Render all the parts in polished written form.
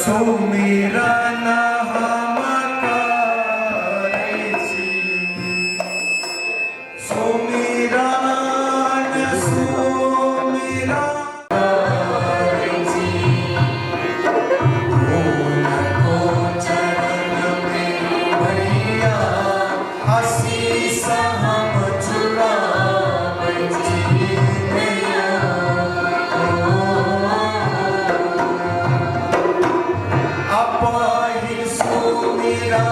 सुमिरन हम करै छी। सुमिरन सुमिरन करै छी। हुनको चरणमे भैया आशीष हम चुराबै छी। अपहिल सुमिरन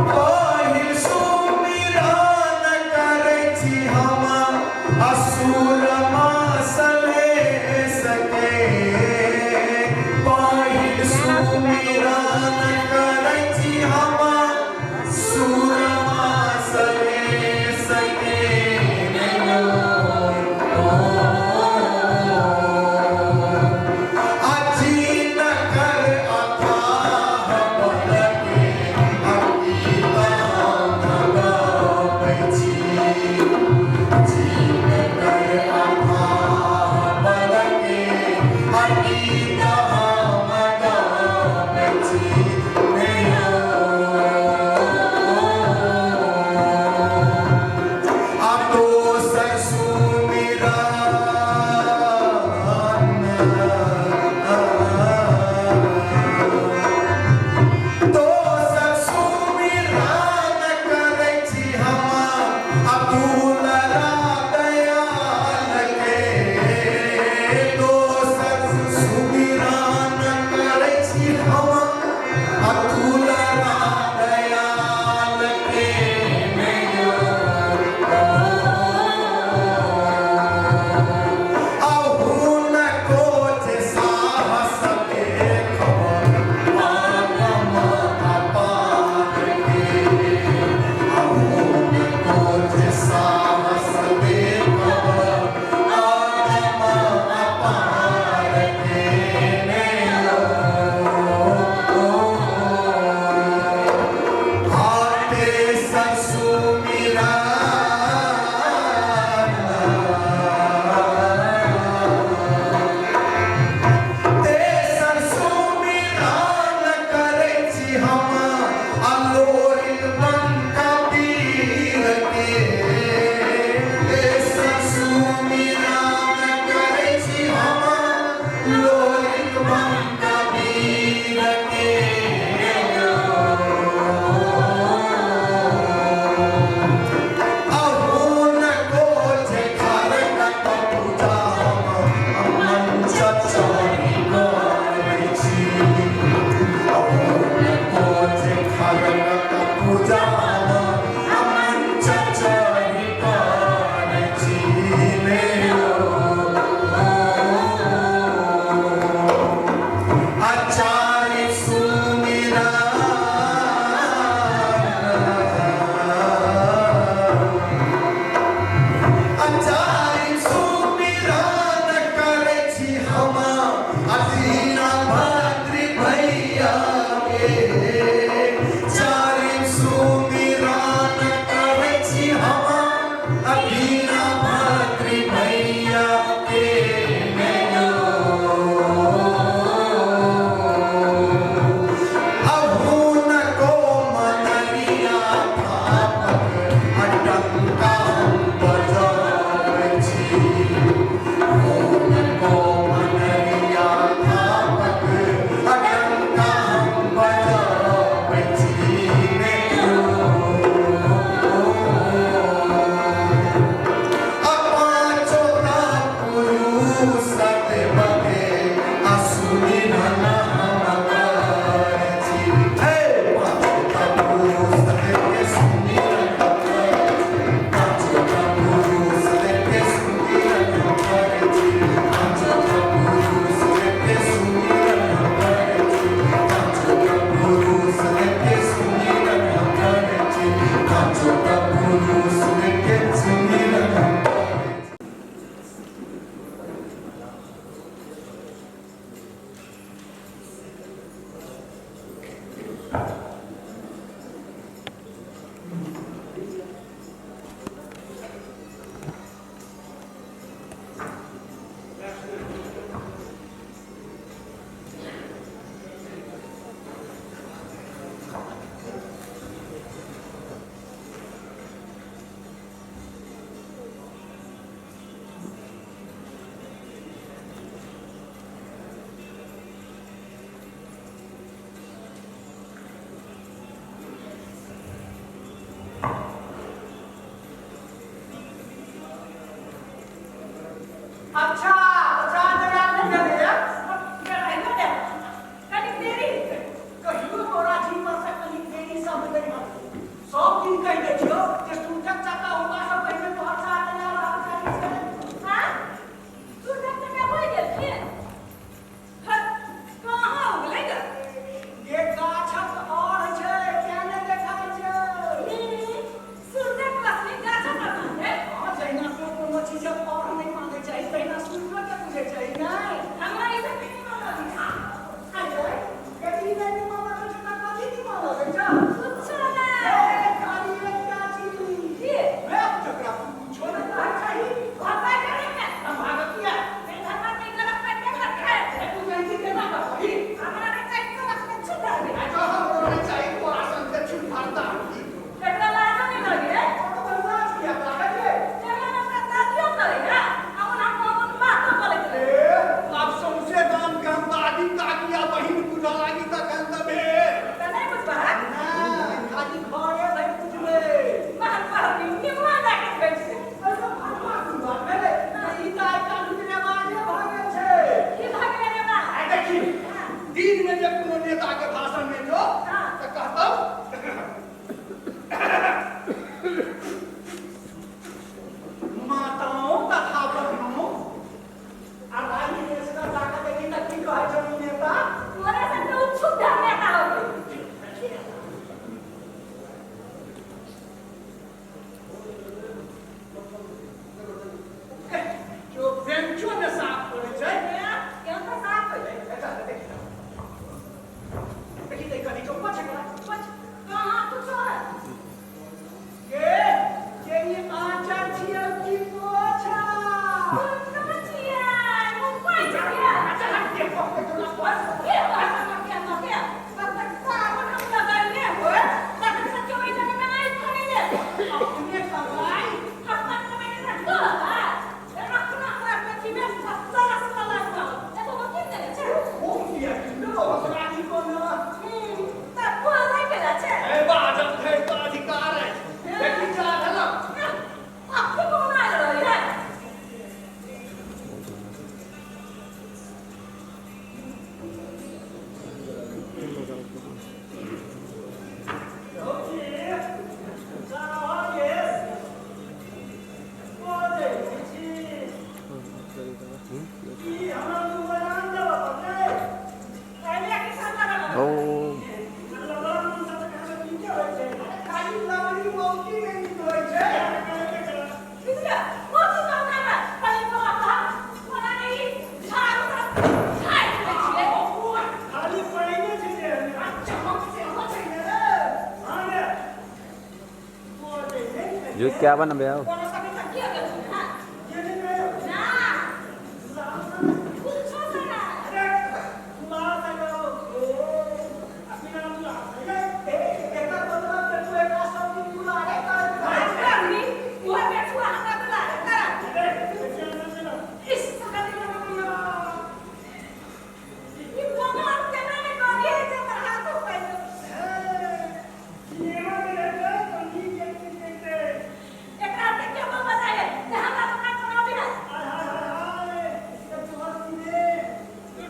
पहिल सुमिरन करै छी हम असुर सके। पहिल सुमिरन करै छी हम सुरमा सके। अजीन कर अथाह बलके अगीत हम गाबै छी। जीन कर अथाह बलके अगीत हम गाबै छी। आ दोसर सुमिरन दोसर सुमिरन करै छी हम अतुल दयाल के। दोसर सुमिरन करै छी हम अतुल दयाल के। अहुनको जे साहस देखब आगम अपार के। अहुनको जे साहस देखब आगम अपार के। आते सुमिरन तेसर सुमिरन करै छी हम अलोरिल बंका वीर के। तेसर सुमिरन करै छी हम लोरिल बंका वीर के। अहुनको जे खड़गक पूजा हम मंच चढ़ि करै छी। अहुनको जे खड़गक पूजा हम मंच चढ़ि करै छी। आचार्य सुमिरन आचार्य सुमिरन करै छी हम अदीना भद्री भैया के। चारिम सुमिरन करै छी हम अदीना भद्री भैया के। अहुनको मनरिया थापक अटंका हम बजाबै छी। हुनको मनरिया थापक अटंका हम बजाबै छी। माताओं तथा बहनों, अढ़ाई देश का ताकत देखी तक की कहै छौ ई नेता? तोरे संग तऽ ओ क्षुब्ध नेता हो गेल। जो बेंचो ने साफ करै छै। केहन तऽ साफ होइ छै। अच्छा, देखी देखी तऽ कथी छौ, पोछ एकरा, पोछ। कहाँ कुछो है? के के ई आँचर छियै की पोछा? कोन छियै? मुम्बई छियै। अच्छा, हट के पकड़ तोरा पोछ। के बात के के तब तक साबुन हम लगैले होय, तखन से केओ एहि जगह में आइ खने दे। अपने कमाई। अपन कमाई से तोरा अपना हाथ में की में सास वाला काम एतो की देने छै? खूब किया किनलो ओकरा की कोनो? तऽ कोन केला छै? ए, बाजब धरि तऽ अधिकार अछि। देखी जा भेलक। आब कोन आयल रहै है? भौजी, चाह गेल। बजै छी। की हमरा दू बयान देबऽ पड़तै? पहिले की सब लगल? ओ। लबड़ा मुँह से तऽ कहाँ नीके होइ छै। खाली लबड़ी मौकी नहि नीक होइ छै। बुझलियै? मोती कहना है, पहिले तोरा कह, तोरा नहीं, झाड़ू सब झाड़ि दै छियै। खाली पाइने छै देहमे। आ चमक सेहो छै ने रे। हाँ रे। बजै नहि छै। जो क्या बनबे आओ। कोनो सके तऽ किया गेलखिन हँ? के नहि कहियौ? ना, कुछो से ना। अरे, दुल्हा से कहो, ए, आ बिना दुल्हा से, ए, एकर मतलब तऽ तू एकरा सब दिन दुलारे करैत रहै छै। करनी, उहे बेचुआ हमरा दुलारे करत। अरे, देखियौ, इस ई भगवान केना ने करियै जे हमर हाथो पाइ। सिनेमा में रहतै तऽ नीक एक्टिंग करितै। एकरा से केओ बजाए जे हमरा दोकान पर अबी है। हाय हाय हाय हाय, ई तोहर सीने।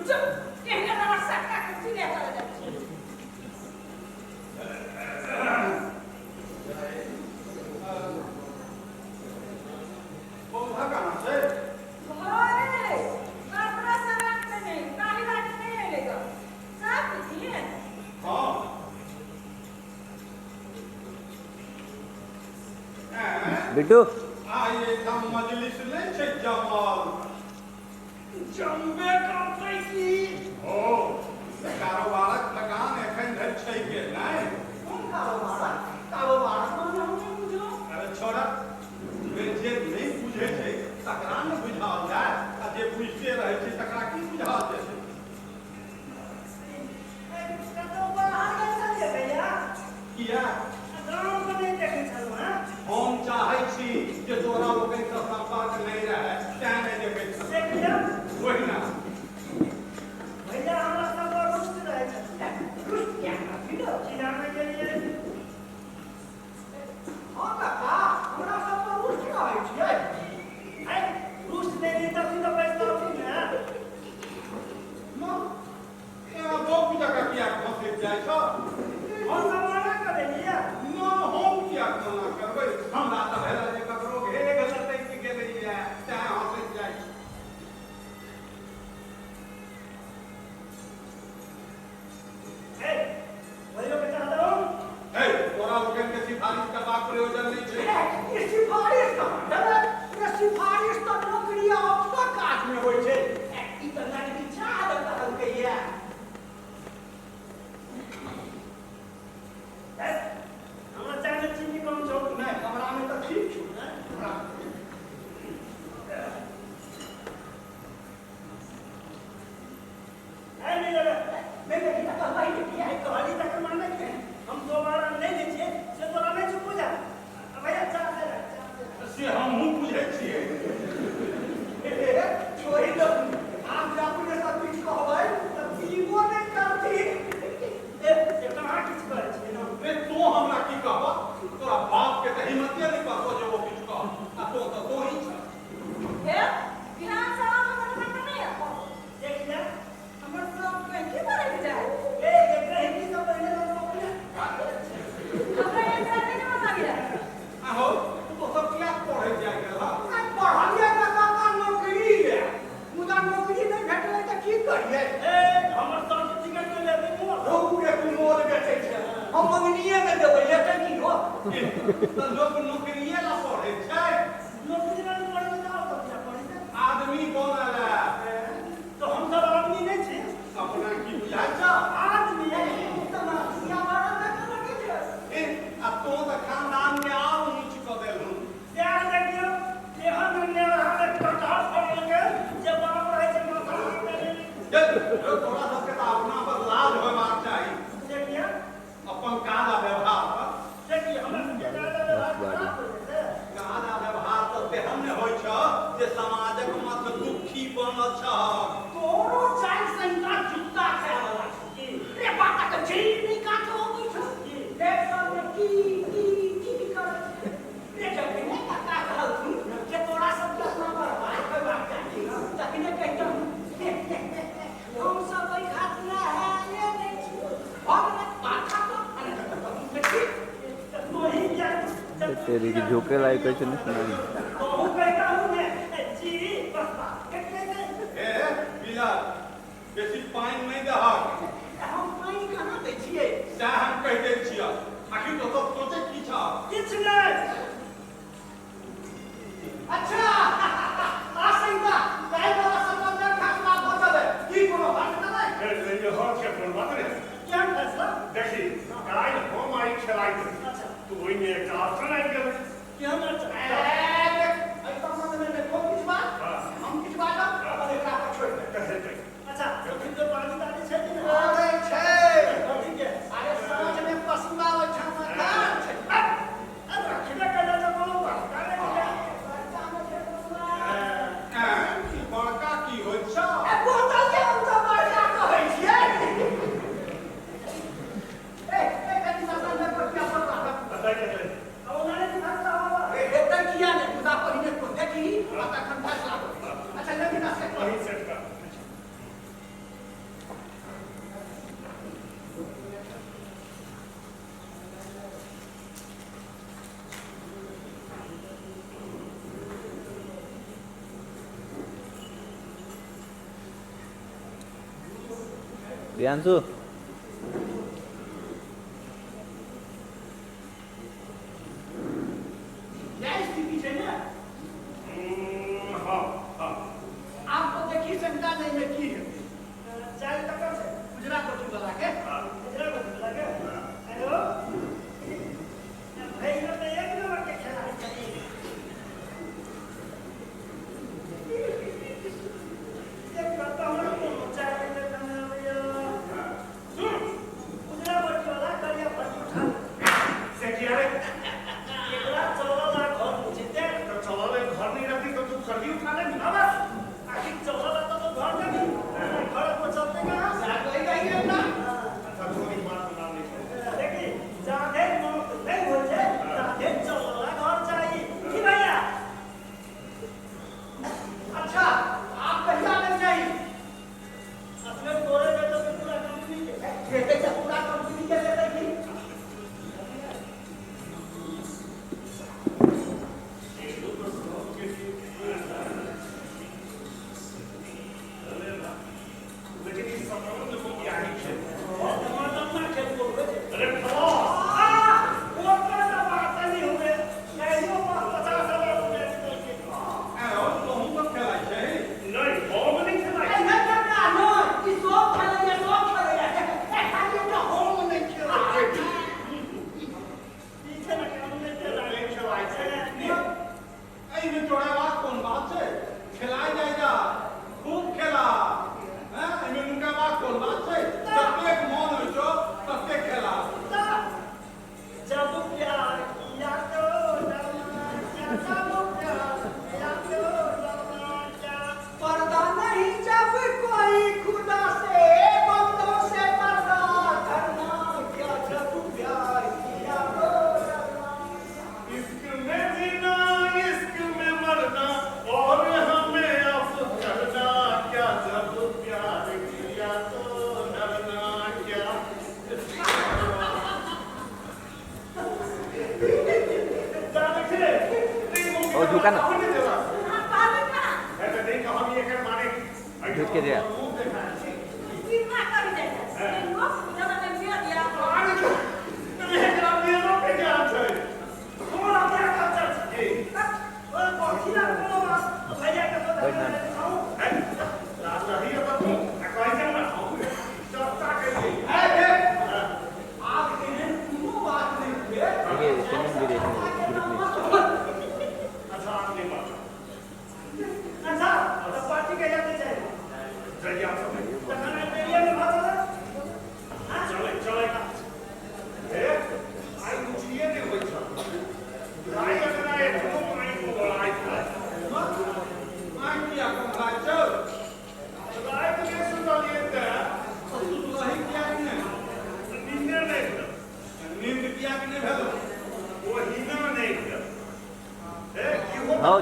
चुप, केहने हमरा सक्का के सीने चल जाइ छै। पौधा कहाँ छै? घरे कपड़ा सराख में नहीं, काली बाटी नहीं मिलेगा साफ पीजिए। हँ। ऐं, बिट्टू। आइ एहिठाम मजलिस नहि छै जमल? जमबे करतै की? ओ तऽ कारोबारक थकान एखन धरि छै के नहि? कोन कारोबार? कारोबार माने हम नहि बुझलहुँ। अरे छोड़ा, जे जे नहि बुझै छै तकरा ने बुझाओल जाय, आ जे बुझिते रहै छै तकरा की बुझाओल जेतै? कतौ बाहर गेल छलियै भैया? किया? गाँवके नहि देखै छलहुँ हेँ। हम चाहै छी जे तोरा लोकनिसँ सम्पर्क नहि रहै, तेँ नहि देखै से छलहुँ। किया? ओहिना। भैया हमरा सब पर रुष्ट रहै छथिन। रुष्ट किया करथिन? की जाने गेलियै। हँ काका, हमरा सब जे समाजक मध्य दुखी बनल छह। तोरो चारि संहिता जुत्ता खाय वाला छौ। रे बाटा के झिल्ली नहि काटो अबै छौ। देख सबमे की की की करै छै। रे जखने काका कहलथुन जे तोरा सबके अपना बर्बाद होयबाक चाही तखने कहितहुँ हम सब एहि खातिर आएले नहि छी। भऽ गेलै बात खतम। देखी तोही किया तेरी की झोंके लायक है नहीं सुनाई। तोहू कहता हूँ ने जी बस बात कटले नहि। हे बिला, बेसी पानि नहि दहक। हम पानि कहाँ दै छियै? सएह हम कहि दै छियह। आखिर तो सब सोचै की छह? किछु नहि। अच्छा आ संहिता काल्हि वाला संबंधक फैसला भऽ गेलै। की कोनो बात नहि? केहन फैसला? देखी, काल्हि हम आई खेलाइत रही। अच्छा। तऽ ओहिमे एकटा अड़चन आबि गेलै। केहन अड़चन? ए, देख, एहि संबंधमे ने तोँ किछु बाज, हम किछु बाजब, अपन एकरा पर छोड़ि दे। तऽ हेतै। अच्छा, अखन तो पानी तानी छै कि नहि? अरे छै। कथी के? अरे साँझमे पसीना ओहिठाम मकान छै। अरे रखबे कयला तऽ कोनो बड़का नहि छै। बड़कामे छै बौआ। ऐं, ई बड़का की होइत छह? ए, बोतल के हम तऽ बड़का कहै छियै। ए, ए, कनि ससन में पटिया पर राखब। बताइ हेतै। ए, हेतै किया नहि? मुदा पहिने तोँ देखही आ तखन फैसला करही। अच्छा, लेकिन आ से वही सेट कर। प्रियांशु इएह स्थिति छै ने? हँ हँ। आब तो देखी संहिता नहि मे की हेतै। चारि ककर छै? उजरा कोठी वाला के। उजरा कोठी वाला के। हेलो भैया तऽ एक नंबर के खेलाड़ी छथिन। एक तऽ हमरा कोनो चाय नहि देने अबैया। सुन। उजरा कोठी वाला करिया फटी उठा ले। से किया रे? एकरा 14 लाख घर बुझते। तऽ चलल घर नहि रहती तऽ तू सर्दी उठा लेबी। बस आखिर 14 लाख तो घर नहीं, घर को चलते कहाँ से? कही कहिए ना। अच्छा, छोड़ी, बात बना नहि छै। देखी, जाधे मौत नहीं हो जाए ताधे 14 लाख घर चाहिए की भैया? अच्छा, आप कहिया ले जाई? अपने तोरे के तो पूरा कंपनी के देते छै, पूरा कंपनी के लेते की? लेकिन ई संबंध मोतियाही छै। टमाटर ना खेल को होए छै। अरे खलास। आ ओकर तऽ बात नहीं हुए, कहियो 50,000 रुपया निकल के। ऐं हौ, तोहूँ सब खेलाइ छही? नहि, हम नहि खेलाइ ए, छी। नहि काका, नहि, ई सब खेलैया, सब खेलैया। ए, खाली एकटा हम नहि खेलै छी। पीछे ने काम नहि खेलाइ। नहि खेलाइ छै। एहिमे चोरेबाक कोन बात छै? खेलाइ जाइ जा, खूब खेला। हैं, एहिमे नुकेबाक कोन बात छै? जतेक मन होइ छौ ततेक खेला। जब प्यार किया तो डरना क्या? जब प्यार किया तो डरना क्या? पर्दा नहीं जब कोई खुदा से, बंदों से पर्दा करना क्या? जब प्यार किया तो डरना। इश्क में जीना, इश्क में मरना और हमें अब करना क्या? जब प्यार किया तो डरना क्या? जा देखिए। ओ, झुका ना। हाँ, कहबै ना। नहीं कहा एकर माने। झुक के जा। मुंह देखा छी। कृपा करी जाइ छै लोक जमा में मिल दिया। अरे एकरा मेलो के ज्ञान छै। हमरा क्या कल्चर छै? की? ओए, पखिया कोनो बात भैया के तो बैठ ना। हैं? लाज रही है तू आ कहै छै हमरा हम चर्चा करियै। ए, देख, आब एहन कोनो बात नहि हुए। देखिए पेमेंट भी देखेंगे ग्रुप में। अच्छा, आब नहि बात। अच्छा, तऽ पार्टी कहिया के चाही? जहिया समय। तखन एरिया में भऽ चलै। चलै चलै। हे, आइ रुचिए नहि होइ छल। आइ एकरा एखनो पानि को लड़ाइ।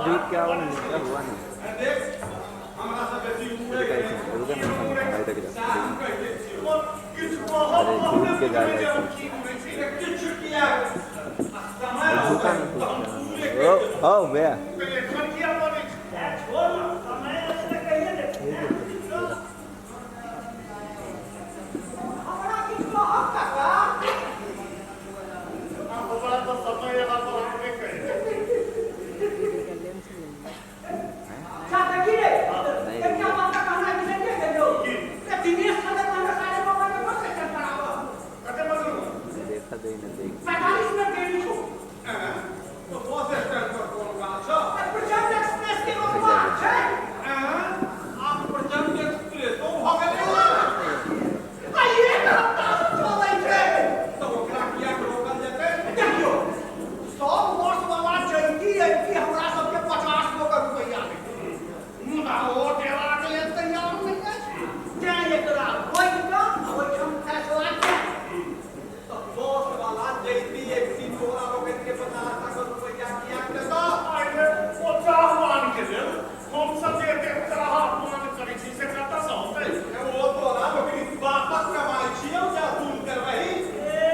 झुक के आओ ना, क्या हुआ ना? देख हमरा से बेसी उड़े रुका एक सेकंड, रुका ना, भाई तक जा। सएह हम कहि छियौ। किछु कहब अरे तहने झुक के जा बुझबै जे हम ऐसे। की उड़ै छी। किछु किया आ समय झुका औतै ना तऽ हम तू। पूरे ओ कहि देबौ। ओ भैया। एखन किया बनै छै? ए, छोड़ ना, समय अछि तऽ कहिए दे। हमरा किछु कहब काका? हमरा तऽ समय एला पर हमरे कहि देब। जा देखी रे, नहीं। एकटा बात तऽ कहनाइ बिसरिये गेलियौ। की? रे, दिनेश छलै तऽ 9:30 बजे बस स्टैंड पर आबऽ। कते बजे? देखा दे ना, देख। 45 मिनट देरी छौ। तो बस स्टैंड पर कोन काज छौ? ए, प्रचंड एक्सप्रेस के रोकबाक छै। आब प्रचंड एक्सप्रेसो भऽ गेलै। आ एक हफ्ता सँ चलै छै। तऽ ओकरा किएक रोकल जेतै? देखियौ, सब बस वाला जैती ऐती हमरा सबके 50 गो के रुपैआ लेतै, मुदा ओ देबाक लेल तैयार नहि अछि। तेँ एकरा रोकि कऽ ओहिठाम फैसला कए। तऽ बस वाला जैती एकती तोरा लोकनि के 50 टाका रुपैआ किएक देतौ? आइ ओ चाह पान के लेल हमसब जे एतेक चाह पान करै छी से कतऽसँ होतै? ओ तोरा लोकनि बापक कमाइ छियौ जे असूल करबही। ए,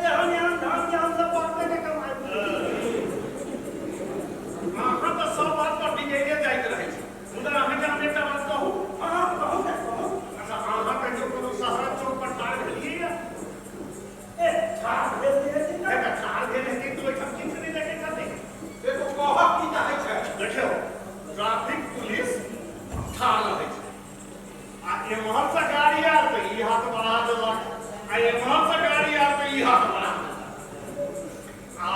एहन एहन धन ज्ञान सब बापे के कमाइ। अहाँ तऽ सब बात पर बिगड़िए जाइत रहै छी, मुदा अहाँके हम एकटा बात कहू? हँ, कहू ने, कहू। अच्छा, अहाँ कहियो कोनो शहरक चौक पर ठाढ़ भेलियै यऽ? ए, ठाढ़ भेल हेतै ने। तऽ ठाढ़ भेल हेतै तऽ ओहिठाम किछु नहि देखैत हेतै। देखो, कहक की चाहै छै? देखियौ, ट्रैफिक पुलिस ठाढ़ रहै छै आ एम्हरसँ गाड़ी आयल तऽ ई हाथ बढ़ा देलक आ एम्हरसँ गाड़ी आयल तऽ ई हाथ बढ़ा देलक आ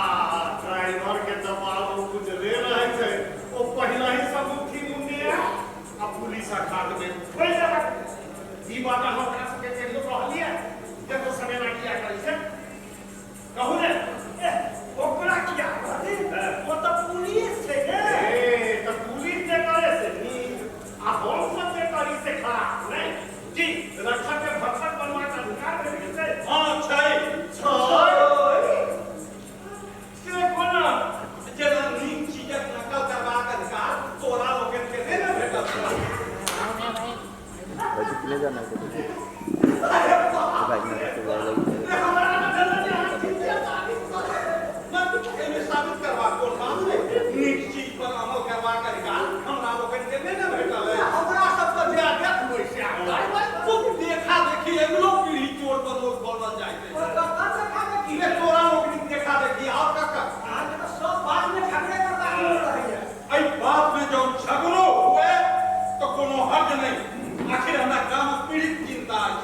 ड्राइवर के तऽ बाबू गुजरे रहै छै, ओ पहिलहि सँ मुट्ठी मुन्ने आयल आ पुलिसक हाथमे खोलि देलक। ई बात अहाँ ओकरा सबके कहियो कहलियै जे तो सब एना किया करै छै? कहू ने। ए, ओकरा किया कहली? ओ तऽ पुलिस छै ने। ए, तऽ पुलिस जे करे से नीक आ हम सब जे करी से खराब नहि जी? रक्षक के भक्षक बनबाक अधिकार भेट छै? हँ, छै। छै से कोना? जेना नीक चीजक नकल करबाक अधिकार तोरा लोकनि के नहि ने भेटल छौ। वैसे कितने जाना है तुझे? अरे बाप भाई मेरे से जाएगा ही। रे, हमरा तऽ भेल जे अहाँ ठीके साबित कऽ देब। एहिमे साबित करबाक कोन बात छै? नीक चीज पर अमल करबाक अधिकार हमरा लोकनि के नहि ने भेटल अछि। हमरा सबके जे देखबै से करबै। खूब देखा देखी अगिलो पीढ़ी चोर बदमाश बनल जाइ छै। ककर देखा देखी? रे, तोरा लोकनिक देखा देखी, आओर ककर? अहाँके तऽ सब बातमे झगड़े करबाक मोन रहैया। एहि बात मे जँ झगड़ो हुए तऽ कोनो हर्ज नहि। आखिर हमरा गामक पीढ़ीक चिन्ता अछि।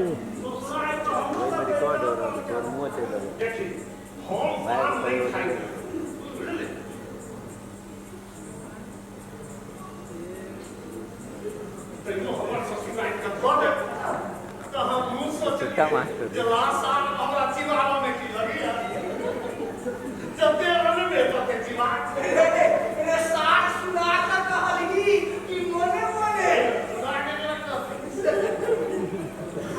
ससुराल तो हमरो वही में रिकॉर्ड हो रहा है तोर मुँह चल रहा है। देखी हम मैं पान सही नहीं हो खाइ गया। बुझलियै। तैयो हमर ससुराल के दऽ दे तऽ हमहूँ चिट्टा सोचलियै मास्टर। जे लास्ट साल हमरा चिबाबऽमे की लगैया, जते अनबे तते चिबा। रे सार सुना कऽ कहलही कि मोने मोने? सुना के केना कहतै?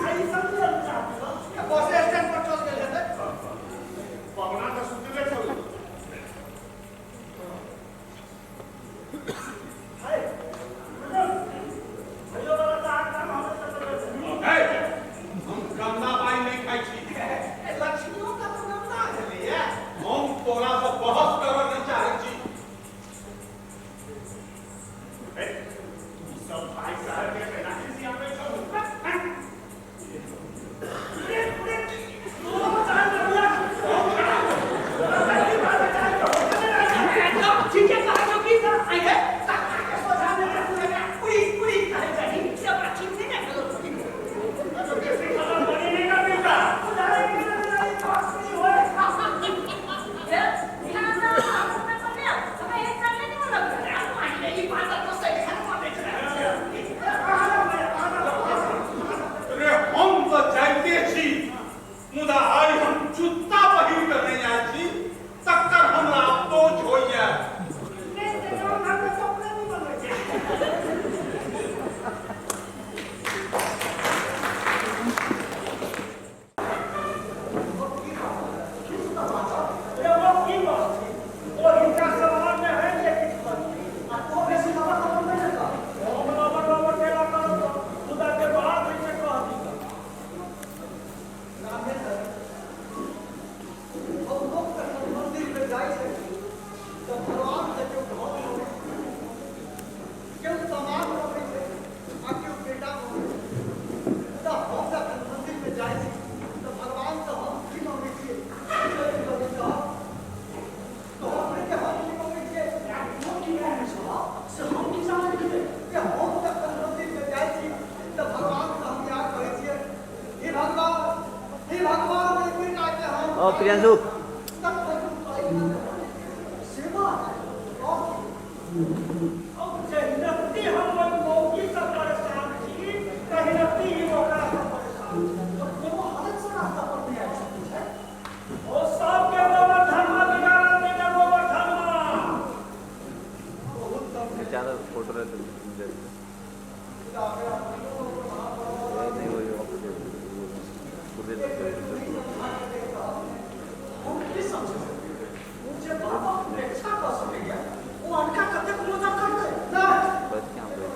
आ ई सब की चाहत? बस स्टैंड पर चल गेल हेतै। पहुना तऽ सुतले छलै। हाय भैयो वाला तऽ काम हमरे सब हे, हम गन्दा बाई नहि खाइ छी। लक्ष्मियों का तो गंदा भेलैया। हम तोरा से बहस करऽ नहि चाहै छी। हे, तू सब भाई साहब के केना खिसियाबै छहु? ठीके कहै छौ की आइ रे काका के सोझा मे उड़ी उड़ी कहै छही से ओकरा ठीक नहि ने भेलौ। बेसी खबर बनी नहि ना मिलता। ई बात तऽ सही छै। रे हम तऽ जाइते छी, मुदा आइ हम जुत्ता पहिर कऽ नहि आयल छी, तकर हमरा अफसोस होइया। ओ प्रियांशु। ज़्यादा फोटो रहते मुझे नहीं, वही वापस पूरे। बस क्या बोल।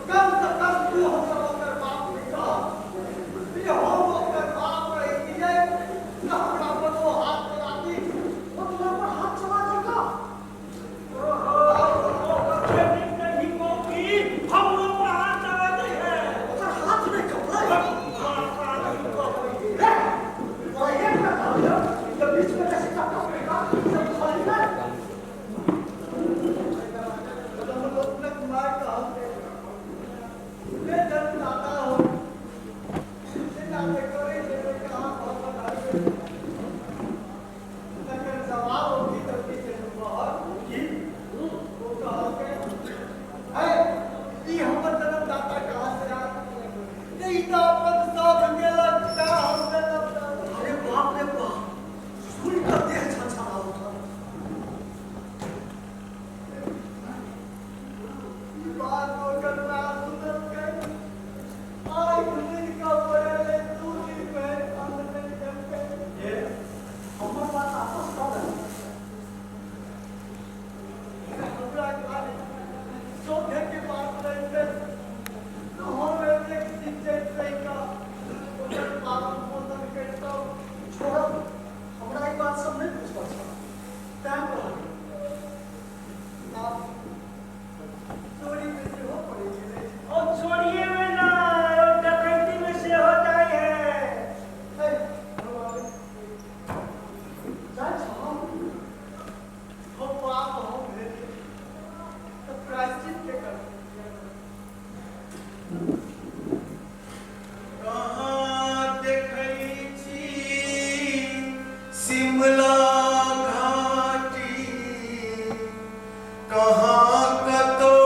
कहाँ कतौ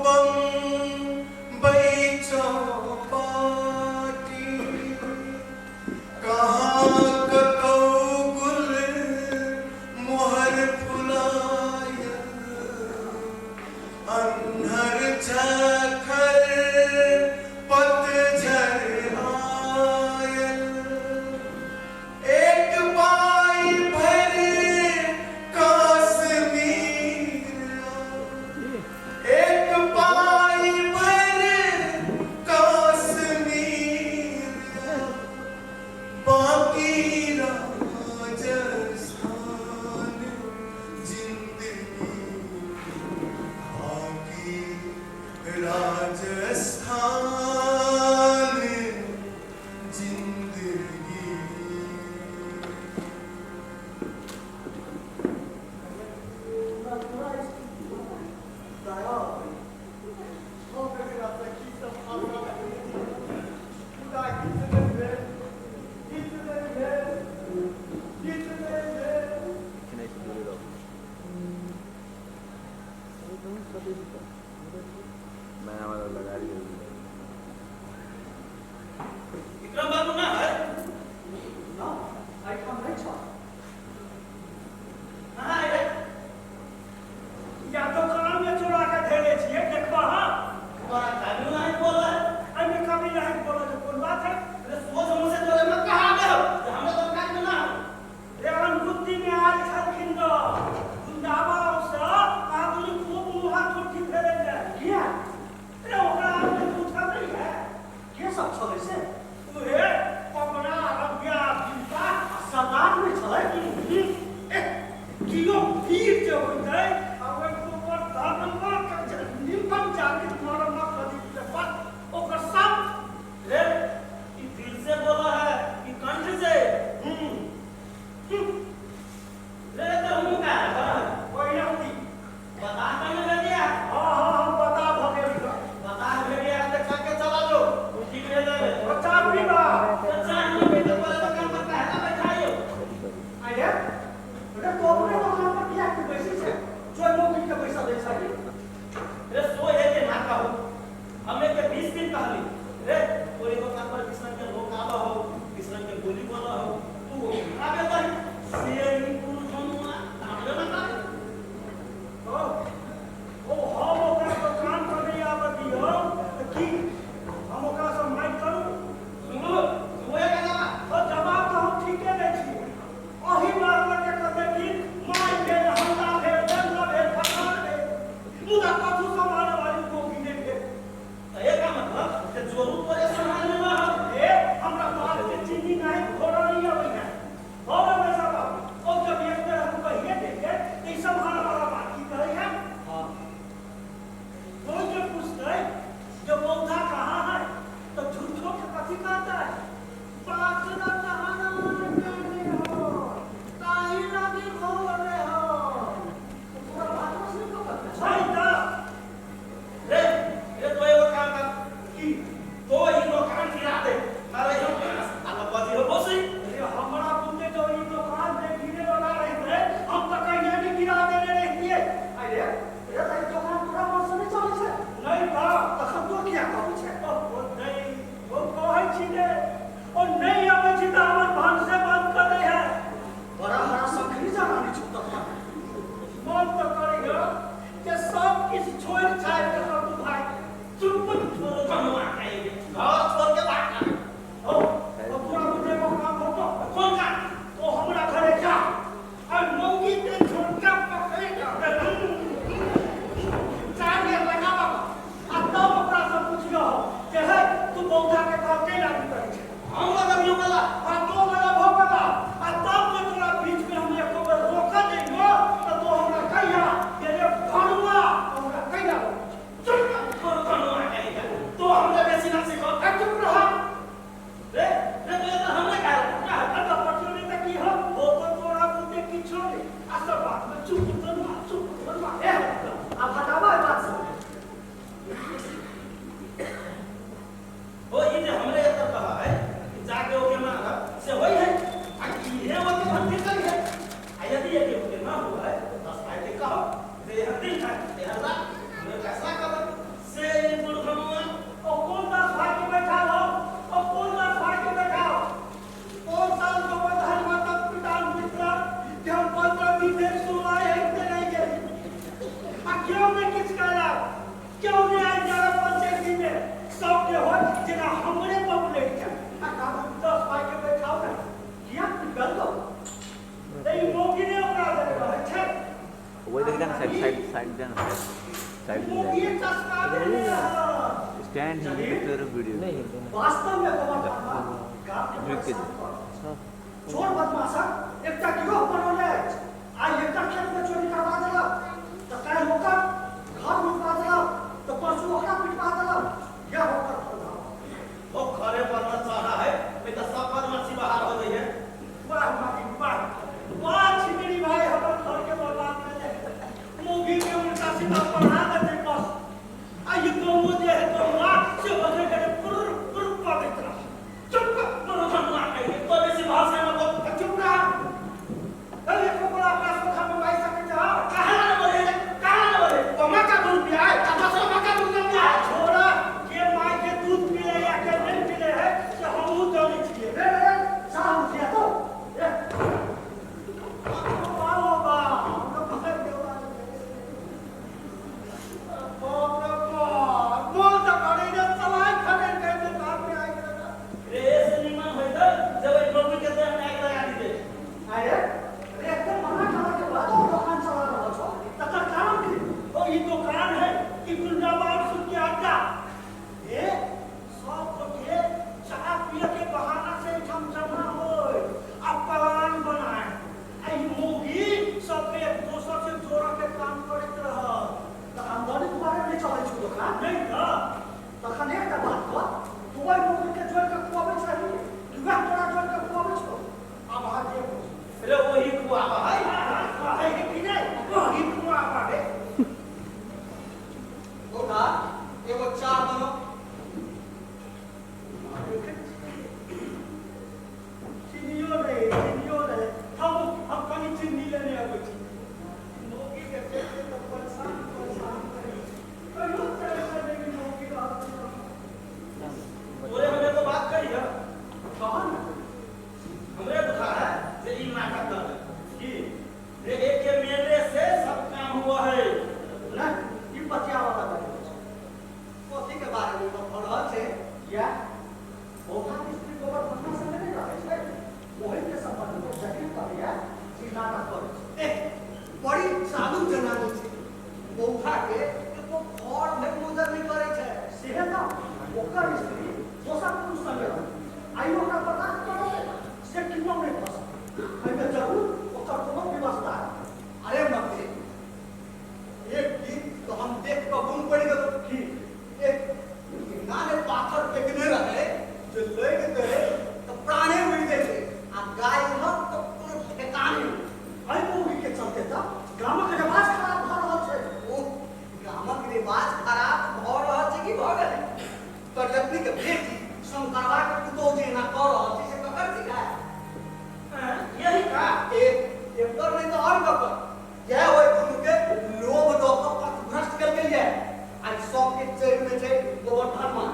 बम्बई चौपाटी, कहाँ कतौ गुल मोहर फुलायल, अन्हर झखर पतझर आयल, एक पाई भर काश्मीर, एक पाई भर काश्मीर, बाकी राजस्थान जिंदगी, बाकी राजस्थान जिंदगी। दया हम एकरा से की सब आशा रखने छी, मुदा किछु नहि भेल, किछु नहि भेल, किछु नहि भेल। नहीं से दूरी रहो। मैं हमारा लगा रही हूँ। विक्रम बाबू ना है? ना, एहिठाम नहि छल। कहाँ है? या दोकान मे चोरा के धेने छियै, देखबह। हाँ। तुम्हारा कानून नहीं बोल रहा है। एहिमे कमी नहीं बोलऽ के कोन बात है? अरे सोच मुझसे तोरे मत कहाँ गए हो जे हमरे दुकान में ना हो। रे अनबुद्धि मे आयल छलखिन रऽ गुंडाबा से आदमी खूब मुहा ठुठी फेरे। तेहन बात हमे फैसला करबै से बुढ़मुआ ओ कोन दास भाई के बैठा हो ओ कोन दास भाई के बैठा हो कोन साल गोवर्धन माता पिता मित्र जे हम 15 दिन धरि सुनवाई होइते रहि गेल आ क्यों नहि किछु कहलक क्यों नहि आबि जाला पंचायती में सबके होय जेना हमरे पॉपुलेट जाय आ काम 10 भाई के बैठाओ ने किया गल दो त ई मौगी ने ओकरा देने रहै छै। वही देख जाना साइड साइड साइड जाना साइड में मौगी चस्का देने रहै। स्टैंड हिल के तेरे वीडियो नहीं हिलते ना। वास्तव में गोवर्धन गाम के झुक के परेशान कर चोर बदमाशक एकटा गिरोह बनौने अछि। आइ एकर खेत में चोरी करवा देलक तऽ काल्हि ओकर घर लुटवा देलक तऽ परसू ओकरा पिटवा देलक। यह ओकर प्रभाव। ओ खरे पर न चढ़ा है नहीं तो सब बदमाशी बाहर हो गई है। वाह माटी वाह वाह छिनरी भाई हमर घर के बर्बाद कर दे मौगी के उल्टा सीधा पढ़ा देते बस आ ये गौओ जे है गौआ से बजे करे पुर पुर कऽ दैत रह। चुप कर बुढ़मुआ कहिए तो बेसी भाषा में बोल। चुप रह अरे एको बड़ा अपना सोखा मंगाई सकै छ। काहे ना बोले काहे ना बोले तो मक्का दूध पिया है आ दूसरा मक्का दूध ना पिया है। छोड़ा के माय के दूध पीले या के नहीं पीले है से हमहू जानै छियै। रे रे चाह उठिया तो ए बाबा बा हम तो भाग देवा। बाप रे बाप बोल त करे रे चलाय खड़े के दुकान में आइ गेल। रे से निमन होय त जब एक मम्मी के देह में आग लगा दीते। अरे रे एकदम मना करला के बादो दुकान चला रहल छौ तकर कारण की? ओ ई दुकान है ई गुंडाबाग सुन के अड्डा ए सब गोटे चाय पिए के बहाना से एहिठाम जमा होय आ प्लान बनाए आ ई मौगी सबके एक दोसर से जोड़ऽ के काम करैत रहत। तऽ आमदनी दुआरे नहि चलै छौ दोकान? नहि तऽ। तखन एकटा बात कह, तू ओहि मौगी के जोड़ि कऽ खुआबै छही कि वएह तोरा जोड़ि कऽ खुआबै छौ? आब अहाँ जे कहू। रे वही खुआबा है। कहै है कि नहि वही खुआबा है। ओका एगो चाह बनो। चिन्नियो नहि चिन्नियो नहि हम कनि चिन्नी लेने अबै छी। मौगी के देख के तऽ परेशान परेशान करी कहियो चैन से नहि मौगी रहत। तोरे हम एगो बात कही है। कह ने। हमरे बुझा है जे ई नाटक कर की रे एक के मेले से सब काम हुआ है। नहि ई पतिया वाला बात छै। कथी के बारे में गप भऽ रहल छै? या बौद्धा स्त्री गोवर्धन संगे नहि रहै छै ओहि के संबंध में जखन कहैया जे नाटक करै छै। एह बड़ी चालू जनानी छै। बौखा के एको घर भरि गुजर नहि करै छै। सेहे तऽ ओकर स्त्री दोसर पुरुष संगे रहै आइयो ओकरा बर्दाश्त करत से किन्नौ नहि भऽ सकत। एहिमे जरूर ओकर कोनो व्यवस्था है। अरे मते एक दिन तो हम देख कऽ गुम पड़ि गेलहुँ। की? एक एना ने पाथर फेकने रहै जे लागि गेलै तऽ प्राणे उड़ि जाइ छै आ गाय हक तऽ कोनो ठेकाने नहि। एहि मौगी के चलते तऽ गामक रिवाज खराब भऽ रहल छै। ओ गामक रिवाज खराब भऽ रहल छै कि भऽ गेलै? तोर के बेटी शंकरवा के पुतोहु जे एना कऽ रहल छै से ककर सिखाय? यही का एक एकर नहि तऽ आओर ककर? इएह ओहि दुनू के लोभ दऽ कऽ पथभ्रष्ट केलकै ये। आइ सबके चढ़ि में छै गोवर्धन मान।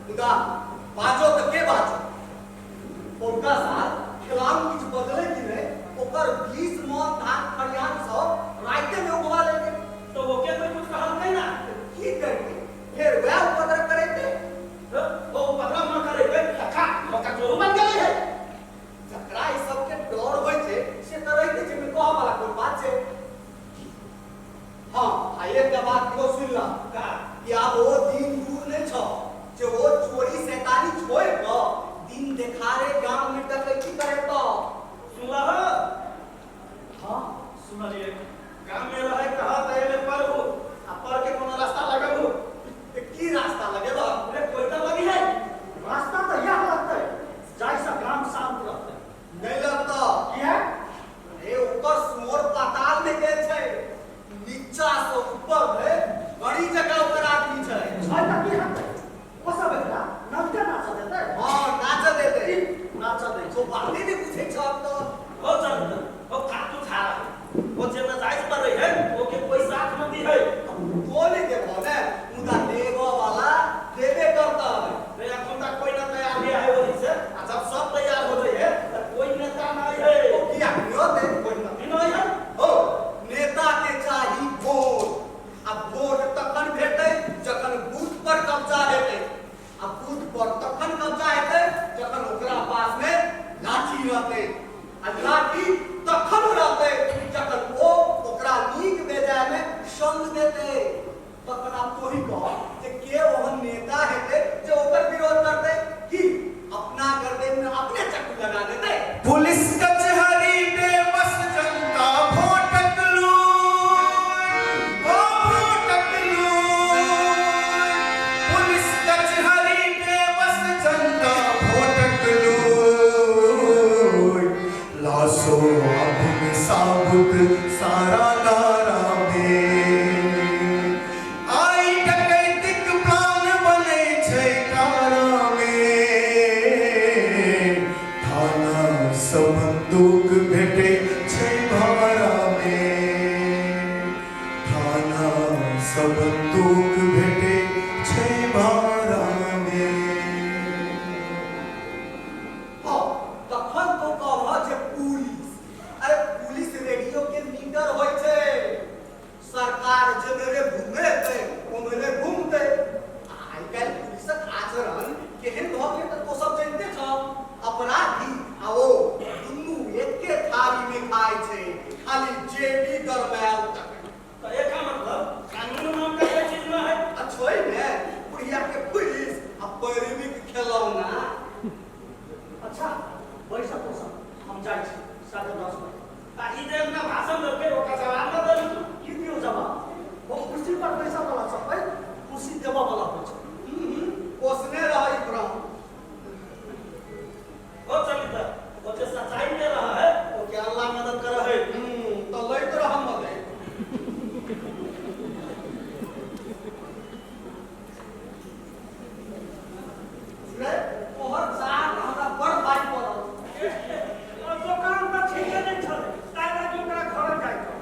मुदा बाजो तऽ के बाजो? पौरका साल खेलाम किछु बदलै कि नहि ओकर 20 मन धान खरिहान सब राइते में उगवा लेलकै। तो ओके कोई कुछ कहलकै ना? की करतै फेर वएह उपद्रव करेतै। ओ उपद्रव न करे त खा मक्का चोरू बन गेलै है। जकरा ई सबके डर होइ छै से तऽ रहिते छै, एहिमे कहऽ वाला कोन बात छै? हाँ आ एकटा बात इहो सुनि लह का? कि आब ओ दिन दूर नहि छौ जे ओ चोरी शैतानी छोड़ि कऽ दिन देखारे गाम में डकैती करेतौ। सुनलह? हाँ सुनलिए गाम में रहे कहा त एमे पढ़ू आ पढ़ के कोनो रास्ता लगबू। की रास्ता लगेबह? रे कोई त लगी है। रास्ता तऽ इएह लगतै जाहिसँ गाम शान्त रहतै। नहि लगतौ। किया? अरे ओकर सुअर पाताल में गेल छै, नीचा से ऊपर धरि बड़ी जगह ओकर आदमी छै। छै तऽ की हेतै? ओ सब एकरा नचते नाचऽ देतै? हाँ नाचऽ देतै। नाचऽ दै तो बाते नहि पूछै छ अब तऽ। ओ चल ओ कातू छाड़ा ओ जे नजायज पर रही है ओके कोई साथ न दी है। देतै। तखन आब तोही कह जे के ओहन नेता हेतै जे ओकर विरोध करतै कि अपना गर्दन में अपने चक्कू लगा देतै। पुलिस कचहरी बेबस जनता भोटक लूट, ओ भोटक लूट। पुलिस कचहरी बेबस जनता भोटक लूट, लाशो आभुन साबुत सारा नारा में। आइ डकैतीक प्लान बनै छै कारा में, थाना सँ बंदूक भेटै छै भाड़ा में, थाना सँ बंदूक भेटै छै भाड़ा में। हाँ, तखन तो कहबह जे पुलिस, अरे पुलिस रेडियो के मीटर होइ छै। सरकार जेम्हरे घुमेतै ओम्हरे घुमतै। आइ काल्हि पुलिसक आचरण केहन भऽ गेलै तऽ तो सब जानिते छह। अपराधी आ ओ दुनू एके थाली मे खाइ छै, खाली जेबी गरमायल तक। तऽ एकर मतलब कानून नाम का कोई चीज न है। आ छोड़ि ने बुढ़िया के पुलिस आ पैरवीक खेलौना। अच्छा बैसऽ तो सब, हम जाइ छी 10:30 बजे। आ ई जे हमरा भाषण देलकै ओकर जवाब न देलू तू। की दियौ जवाब? ओ कुर्सी पर बैसऽ वाला सब पैघ कुर्सी देबऽ वाला होइ छै। पोसने रहै भ्रम। ओ चली तऽ ओ जे सच्चाई में रहा है ओ के अल्लाह मदद करे है। तऽ लैत रह मदद। रे तोहर चाह हमरा बड़ भारी पड़ल। दोकान तऽ ठीके नहि छलै, ताहि लागी ओकरा घर जाइ छल।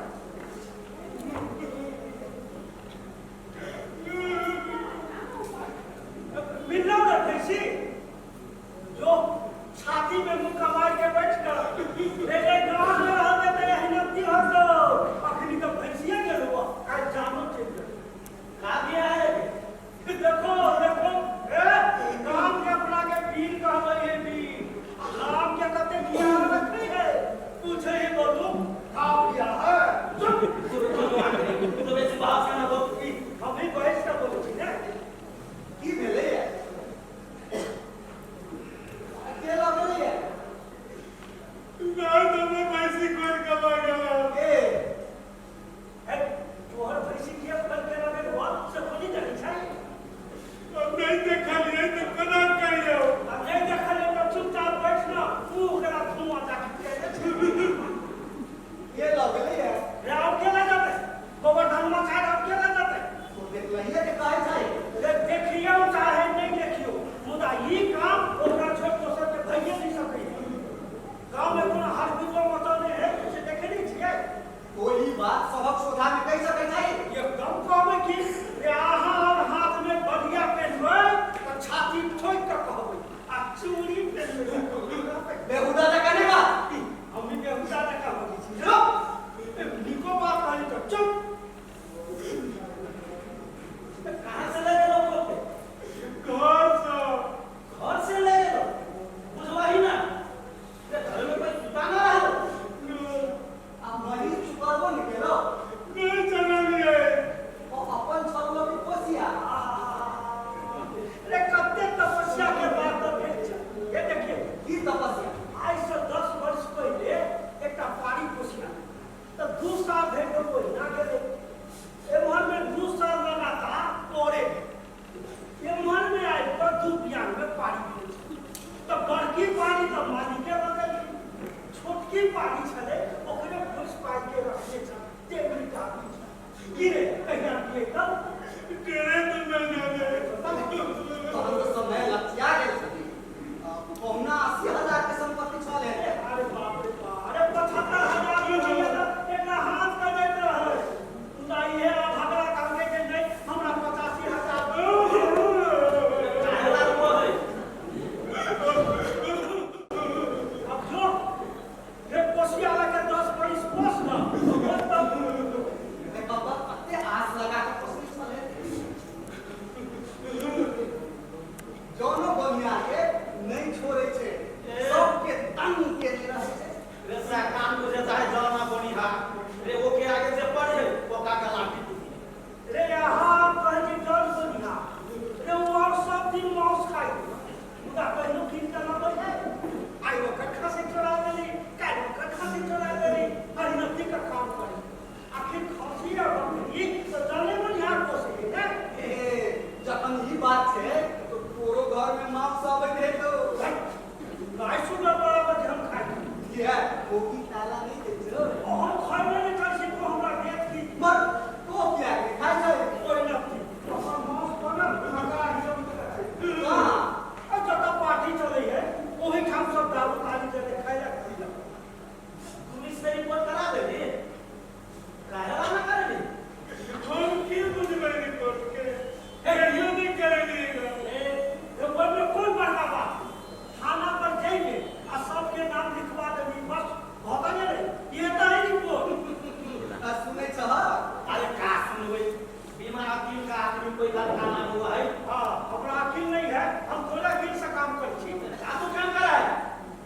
पैसा खाना हुआ है। हाँ, हमरा अकिल नहीं है, हम तोरा अकिल से काम करै छी। आ तू काम करा है?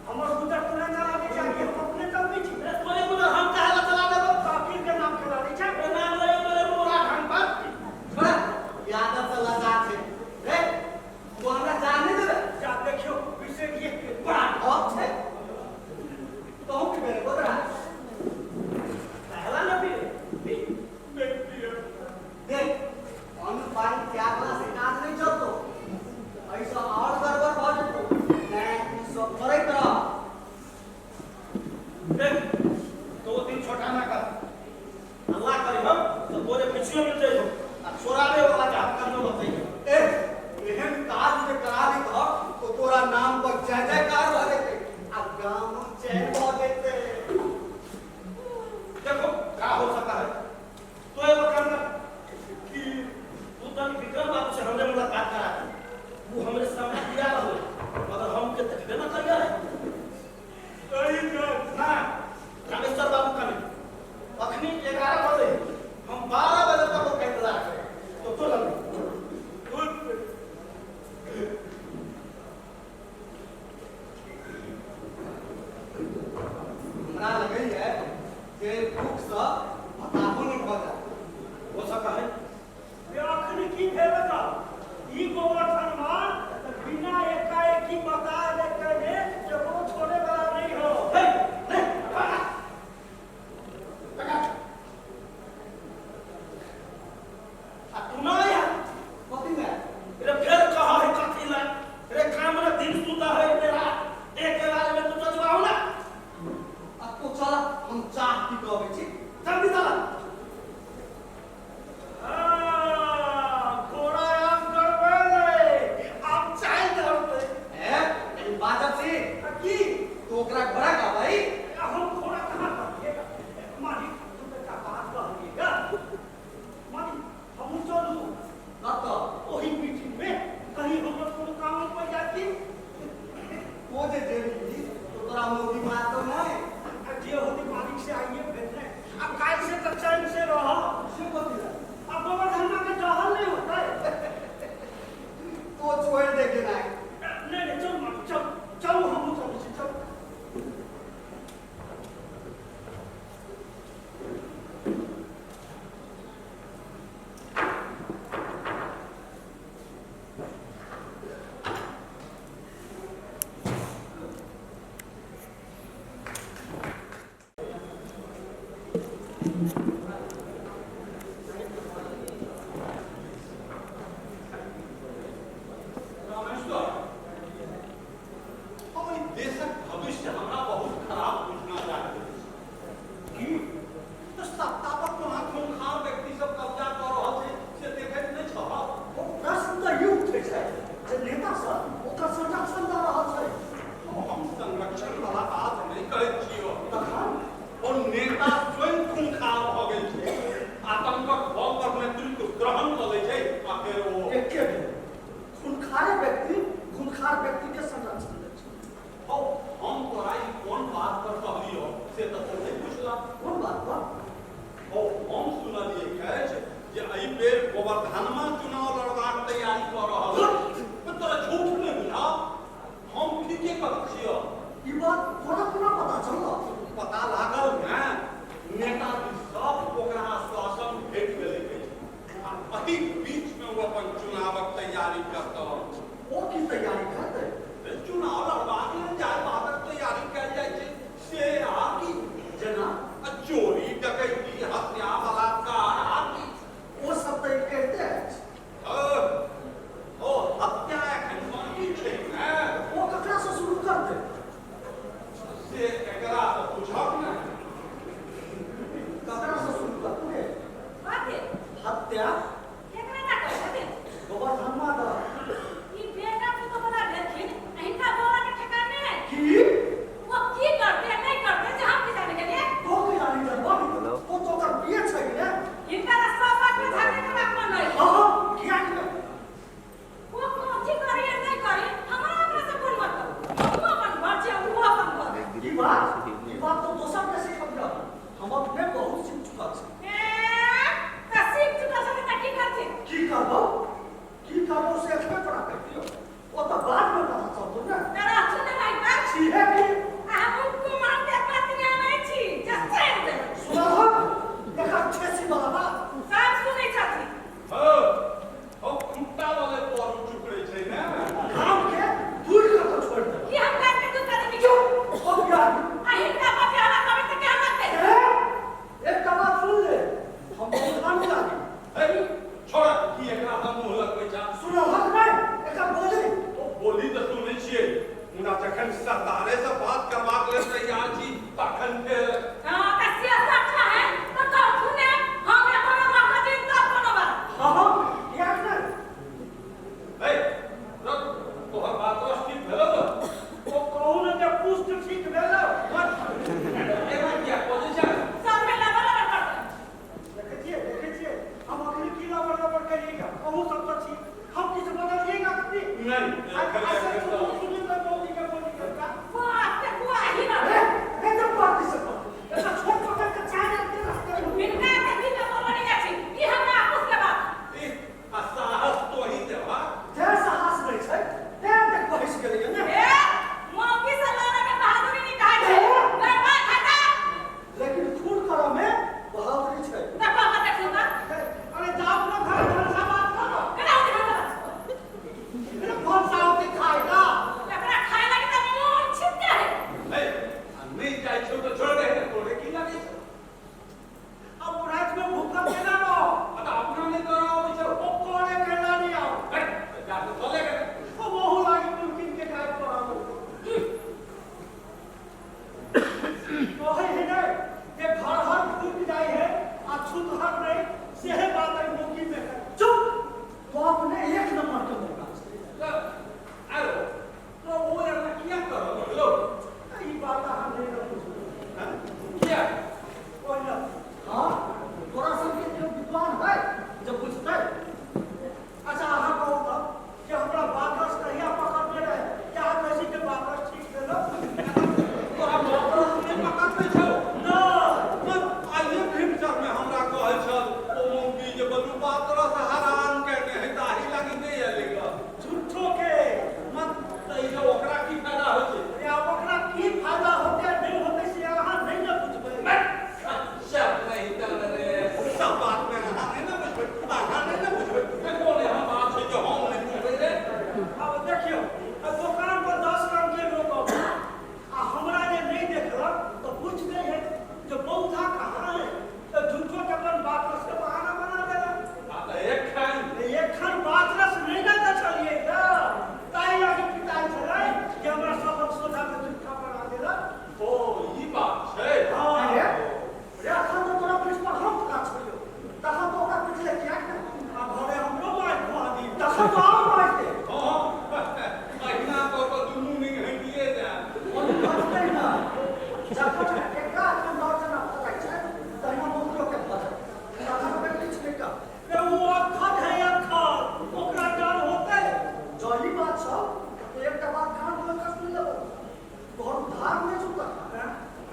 हमर गुजर तोरा चलाबै छै, हम अपने चलबै छी। अरे तोरे गुजर हम काहे ला चला देबो? तो अकिल के नाम चला दै छै। अरे नाम ले तोरे मोरा ढंग पर। छोड़ा, ई आदत से लजा छै। रे, तू हमरा जाने देबे? जा देखियो, विषय ये बड़ा ढप छै। तोहू पीबे रे गोदरा? पहला न पी पी। देख, अन्न पानि त्यागला से काज नहि चलतो। एहिसँ आओर गड़बड़ भऽ जेतौ। तेँ ई सब करैत रह। देख, तो दिन छोटा ना कर। अल्लाह करी हम तो तोरे पिछियो मिल जाइबो आ छोड़ाबे वाला के हम करनो बतैयो। ए, एहन काज जे करा देतह तो तोरा नाम पर जय जयकार भऽ जेतै आ गाम चैन भऽ जेतै। देखो का हो सकता है। तो एगो काम कर कि तू तनी विक्रम बाबू से हमरे मुलाकात करा दे। वो हमरे सामने दिया रहो मगर हम के देखबे ना करिया है। ना रामेश्वर बाबू कने अखनी 11 बजे हम 12 बजे तक ओकर इंतजार करें तो तो लगे। हमरा लगैए जे भूखसँ बताहो नहि भऽ जायत। हो सका है। ये अखनी की भेल बताओ? ई गोवर्धनमा तऽ बिना एकाएकी बता दे कने केकरो छोड़े वाला नहीं हो। हे नहीं पका पका आ तू ना आया कथी मे? अरे फिर कहा है कथी ला? अरे काम ना दिन सुता है ने रात एक के बारे में तू सोचवाओ ना। आ तू चल, हम चाह पी कऽ अबै छी। जल्दी चला। हाँ, घोड़ा आम गड़बड़े, आम चाय धरते। ए, कहीं बाजब छी? आ की? तू ओकरा घोड़ा कहबै? हम घोड़ा कहाँ कहलिएगा? मालिक, तुम एकटा बात कहलिएगा। मालिक, हमहूँ चलू कतऽ? ओही मीटिंग में, कहीं हमर कोनो काम पड़ि जाती। ओ जे जेबही तो तोरा मोदी मारतौ नहि? आ जे होती मालिक से आइए भेटने। अब काल्हि से तऽ चैन से रह। से कथी ला? अब गोवर्धनमा के डहल नहीं होता है। तो छोड़ि दे के नहि। नहीं नहीं, चल मालिक, चल चलू, हमहूँ चलै छी, चल। रामेश्वर, हम एहि देशक भविष्य हमरा बहुत खराब बुझना जा रहल अछि। की तऽ सत्ता पर कोना खूंखार व्यक्ति सब कब्जा कऽ रहल छै से देखैत नहि छह? ओ प्रश्न तऽ ई उठै छै जे नेता सब ओकर संरक्षण दऽ रहल छै। ओ, हम संरक्षण वाला बात नहि करैत छियौ। तखन ओ नेता स्वयं खूंखार भऽ गेल छै। आतंकक बल पर नेतृत्व ग्रहण कऽ लै छै आ फेर ओ एके बेर खूनखारे व्यक्ति खूनखार व्यक्ति के संरक्षण दै छै। हौ, हम तोरा ई कोन बात पर कहलियौ से तऽ तू नहि पुछला। कोन बात पर? हौ, हम सुनलियै अछि जे एहि बेर गोवर्धनमा चुनाव लड़बाक तैयारी कऽ रहल अछि। तोरा झूठ नहि बुझाउ, हम ठीके कहै छियौ। ई बात तोरा कोना पता चलल? पता लागल ने, नेता दिससँ ओकरा आश्वासन भेट गेलै अछि आ एहि बीचमे ओ अपन चुनावक तैयारी करतौ। ओ की तैयारी करतै? चुनाव लड़बाक लेल जाहि बातक तैयारी कयल जाइ छै से आ की? जेना आ चोरी, डकैती, हत्या, बलात्कार आ की? ओ सब तऽ ई कहिते अछि। ओ हत्या एखन बाँकी छै ने। ओ ककरा से शुरू करतै? से एकरा तऽ बुझब ने। ककरा से शुरू करतै? कथी? हत्या केकरा ना कहै छथिन? गोवर्धनमा दऽ। ई बेटा पुतोह बला भेलखिन, हिनका बोला के ठेकान की एकरा हम मुँह लगबै छा? सुनहक नहि एकरा बोली। ओ बोली तऽ सुनै छियै, मुदा जखन सरदारे से बात करबाक लेल तैयार छी तखन फेर हाँ तऽ से सच है तऽ कहथुन ने हमरा कोनो बात दिन तब कोनो बात। हँ हँ किएक नहि? ए रख, तोहर बात रस ठीक भेलौ ने? ओ कहू ने जे पुष्ट ठीक भेलौ। एना किया बजै छै? सबके लबर लबर करतै। देखै छियै, देखै छियै हम अखनी की लबर लबर करियै? अहूँ सब तऽ छी, हम किछु बदलियै अखनी? नहि। आ से सुनू सुनू तऽ मौगी के बोली के का बात के गुआही ना। ए ए तऽ बात से एता छोट पकड़ के चाहे के रास्ते में। हिनका के की के बोलनी अछि ई हमरा आपस के बात। ई आ साहस तोही देबा? जे साहस नहि छै तें तऽ बहस गेलैए ने। ए मौगी से लड़े के बहादुरी नहीं कहै छै। लड़बा खाता। लेकिन खून करऽ में बहादुरी छै। देखो का देखो का। अरे जाओ अपना घर भनसा बात करो। केना होती भाषा? अरे भनसा होती खाए ना। एकरा खाए लागी तऽ मोन छिपते है। ए आ नहि जाइ छौ तऽ छोड़ दे, तोरे की लागै छौ? अब रात में भूखल केना रहो? आ तऽ अपना नहि करऽ अबै छौ? ओ करे केना नहीं आओ। हट, तऽ जा कऽ चले गेलै। ओ बहु लागी मुमकिन के खाए पर आबो। कहै है ने जे घर हर फूट जाइ है आ छूत हर नहीं, सेहे बात है मौकी में है। चुप, तो अपने एक नंबर के मौका छै। तऽ आरो तो ओ एना किया करऽ लगलौ? ई बात अहाँ नहि ने बुझबै। हँ? किया? ओहि लए हँ तोरा सबके केओ विद्वान है जे बुझतै? अच्छा अहाँ कहू तऽ कि हमरा बाकस कहिया पकड़ने रहे? क्या कहै छी कि बाकस ठीक भेलो? तोरा बाकस नहि पकड़ने छौ? नहि। आइए भिनसर में हमरा कहै छल ओ मौगी जे बलू पात्रस हरान केने है, ताही लागी नहि एलै ग। झूठो के। मत तऽ ई ओकरा की फायदा होइ छै? अरे आब ओकरा की फायदा होतै नहि होतै से अहाँ नहि ने बुझबै। अच्छा नहीं चल रे, सब बात में अहाँ नहि ने बुझबै, अहाँ नहि ने बुझबै। ए कोन एहन बात छै जे हम नहि बुझबै रे? आब देखियौ, आ दोकान पर 10 रंग के लोक अबै आ हमरा जे नहि देखलक तऽ पूछि दै है जे बौधा कहाँ है, तऽ झूठो के अपन बाकस के बहाना बना देलक। आ तऽ एखन एखन बाकस नहि ने देखलियै तऽ ताहि लागी पिताइ छलै कि हमरा सबक सोझा में झूठा बना देलक। ओ ई बात छै। हँ रे, रे अखन तऽ तोरा पीठ पर हम खड़ा छलियौ, तखन तऽ ओकरा पिटले किएक ने? आ घरे हमरो मारि खुआ दी तखन तऽ आओर मारि दे। हँ, अहिना कऽ कऽ दुनू निघैतिये जायब। बचतै ने जखन एकरा एखन डर जेना भऽ जाइ छै तहिना मौगियो के भऽ जाइ, तखन ओकरा किछु नहि कर। रे ओ अक्खड़ है अक्खड़, ओकरा डर होतै? जँ ई बात छौ तऽ एकटा बात कान खोलि कऽ सुनि लेबौ, तोहर उद्धार नहि छूटत।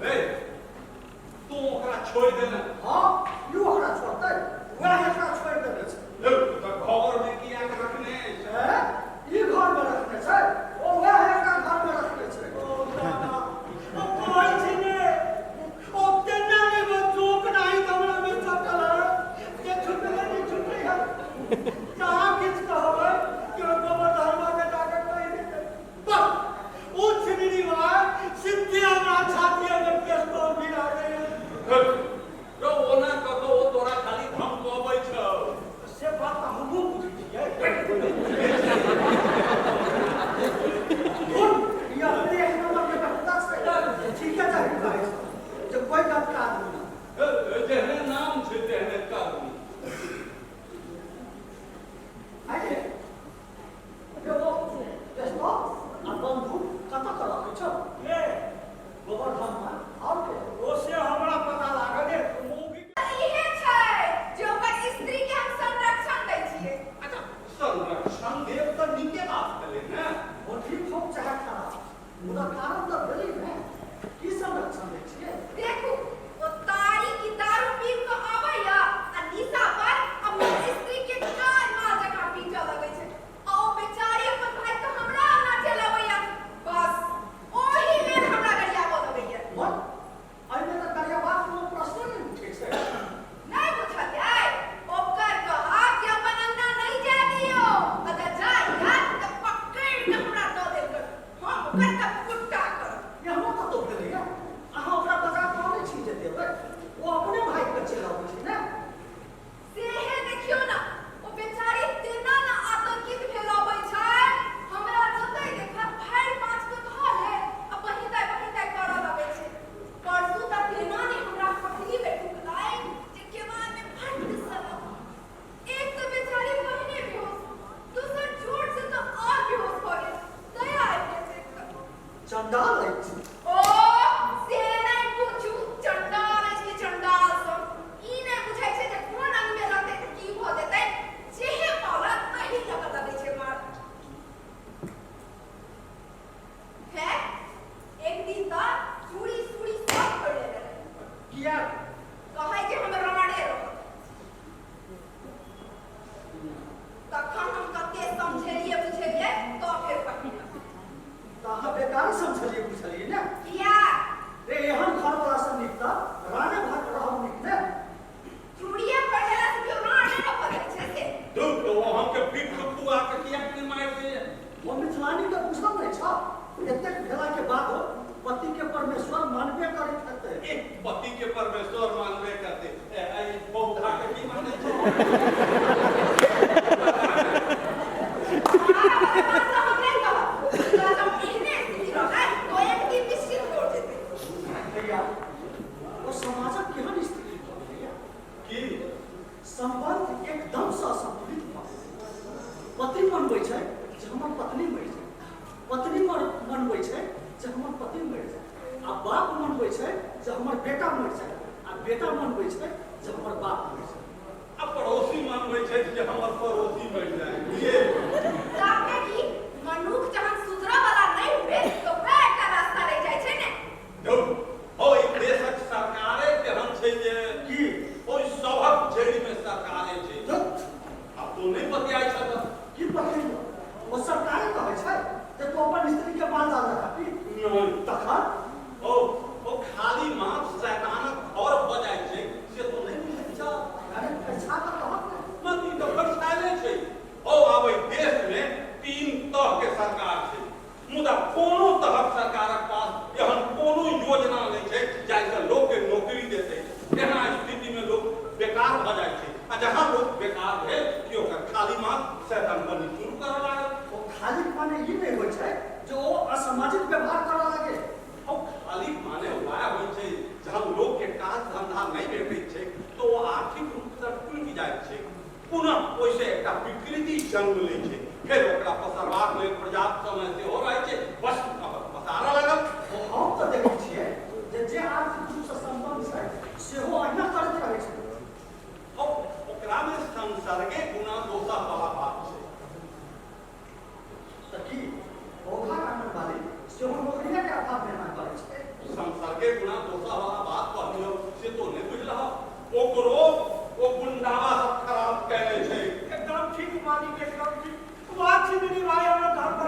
रे तू ओकरा छोड़ि दे ने। हँ, ई ओकरा छोड़तै? वएह एकरा छोड़ि देने छै। हौ, तऽ घर में किएक रखने छै? ऐं? ई घर में रखने छै? ओ वएह एकरा घर में रखने छै। ओ दादा, ओ कहै छै ने, ओ तेना ने वो जोक नाही तऽ हमरा में सटल है जे छुटले नहि छुटै है। जहाँ किछु कहबै कि ओ गोबर धर्मा के जाके कहि देतै। बस ओ छिनरी भाय सिद्धि हमरा छाती में पिस्तौल भिड़ा गई। रौ ओना कऽ कऽ ओ तोरा खाली धमकबै छौ। से बात तऽ हमहूँ बुझै छियै। धुन, ई अपने एक नंबर के बेहुदा छै। ठीके चाही कहै छै जे कोइ गलत आदमी नहि। जेहने नाम छै तेहने कर्म। आइ रे, रे ओ पिस्तौल आ बंदूक कतऽ के रखै छौ? के गोवर्धन में? आओर के? ओ से हमरा पता लागल। तखन हम कते समझेलियै बुझेलियै तऽ फेर पहिरलक। तऽ अहाँ बेकार समझलियै बुझलियै ने? किया? रे एहन घरवला सँ नीक तऽ राणे भऽ कऽ रहब नीक ने? चूड़िये पहिरला सँ केओ राण नहि ने भऽ जाइ छै से। धुर, तऽ ओ हमके पीठ खुआ के किया नहि मारि दैया? ओ मिथिलानी के बुझल नहि छह? एतेक भेला के बादो पति के परमेश्वर मानबे करैत हेतै। एह, पति के परमेश्वर मानबे करतै। ए, एहि बौद्धा के की मानै छै? हमरा वाला बात तऽ हम नहि कहब। मुदा जँ एहने स्थिति रहतै तऽ एक दिन निश्चित मोड़ जेतै। भैया, ओ समाजक केहन स्थिति भऽ गेलैए? की? संबंध एकदम सँ असंतुलित भऽ गेलै। पति मनबै छै जे हमर पत्नी मरि जाय, पत्नी मनबै छै जे हमर पति मरि जाय, आ बाप मनबै छै जे हमर बेटा मरि जाय, आ बेटा मनबै छै जे हमर बाप मरि जाय। आ पड़ोसी मनबै छै जे हमर पड़ोसी मरि जाय। ये साफे की मनुख जहन सुधरऽ वाला नहि हुए तऽ वएह एकटा रास्ता रहि जाइ छै ने। धुर, हौ ई देशक सरकारे तेहन छै जे की? ओहि सभक जड़िमे सरकारे छै। धुत! आब तों नहि बतियाइ छह तऽ? की बतियैयौ? ओ सरकारे कहै छै जे तों अपन स्त्रीके माल-जाल जकाँ पीट। नहि। तखन? हौ, ओ खाली माथ शैतानक घर भऽ जाइ छै से तों नहि बुझैत छह? अरे फरिछा कऽ कहक ने। मत, ई तऽ फरिछाएले छै। हौ, आब एहि देशमे तीन तहके सरकार छै। मुदा कोनो तरहक सरकारक पास एहन कोनो योजना नहि छै जाहिसँ लोकके नौकरी देतै। एहना स्थितिमे लोक बेकार भऽ जाइ छै आ जहाँ लोक बेकार भेल कि ओकर खाली माथ शैतानपनी शुरू करऽ लागल। ओ खालीक माने ई नहि होइ छै जे ओ असामाजिक व्यवहार करऽ लागै। ओ खालीक माने वएह होइ छै जहन लोकके काज धंधा नहि भेटैत छैक तऽ ओ आर्थिक रूपसँ टूटि जाइत छैक। पुनः ओहिसँ एकटा विकृति जन्म लै छै, फेर ओकरा पसारबाक लेल पर्याप्त समय सेहो रहै छै, बस पसारऽ लागल। ओ हम तऽ देखै छियै जे जे आर्थिक रूपसँ सम्पन्न छै सेहो अहिना करैत रहै छै। ओ ओकरामे संसर्गे गुणा दोषः बला बात छै। तऽ की पौधाक आंगनबाड़ी सेहो नोकरिएके अभावमे एना करै छै? संसर्गे गुणा दोषः बला बात कहलियौ से तों नहि बुझलहक। ओकरो ओ गुंडावा सब खराब कयने छै। एकदम ठीक मालिक, एकदम ठीक। बात छी दीदी भाई हमरा घर पर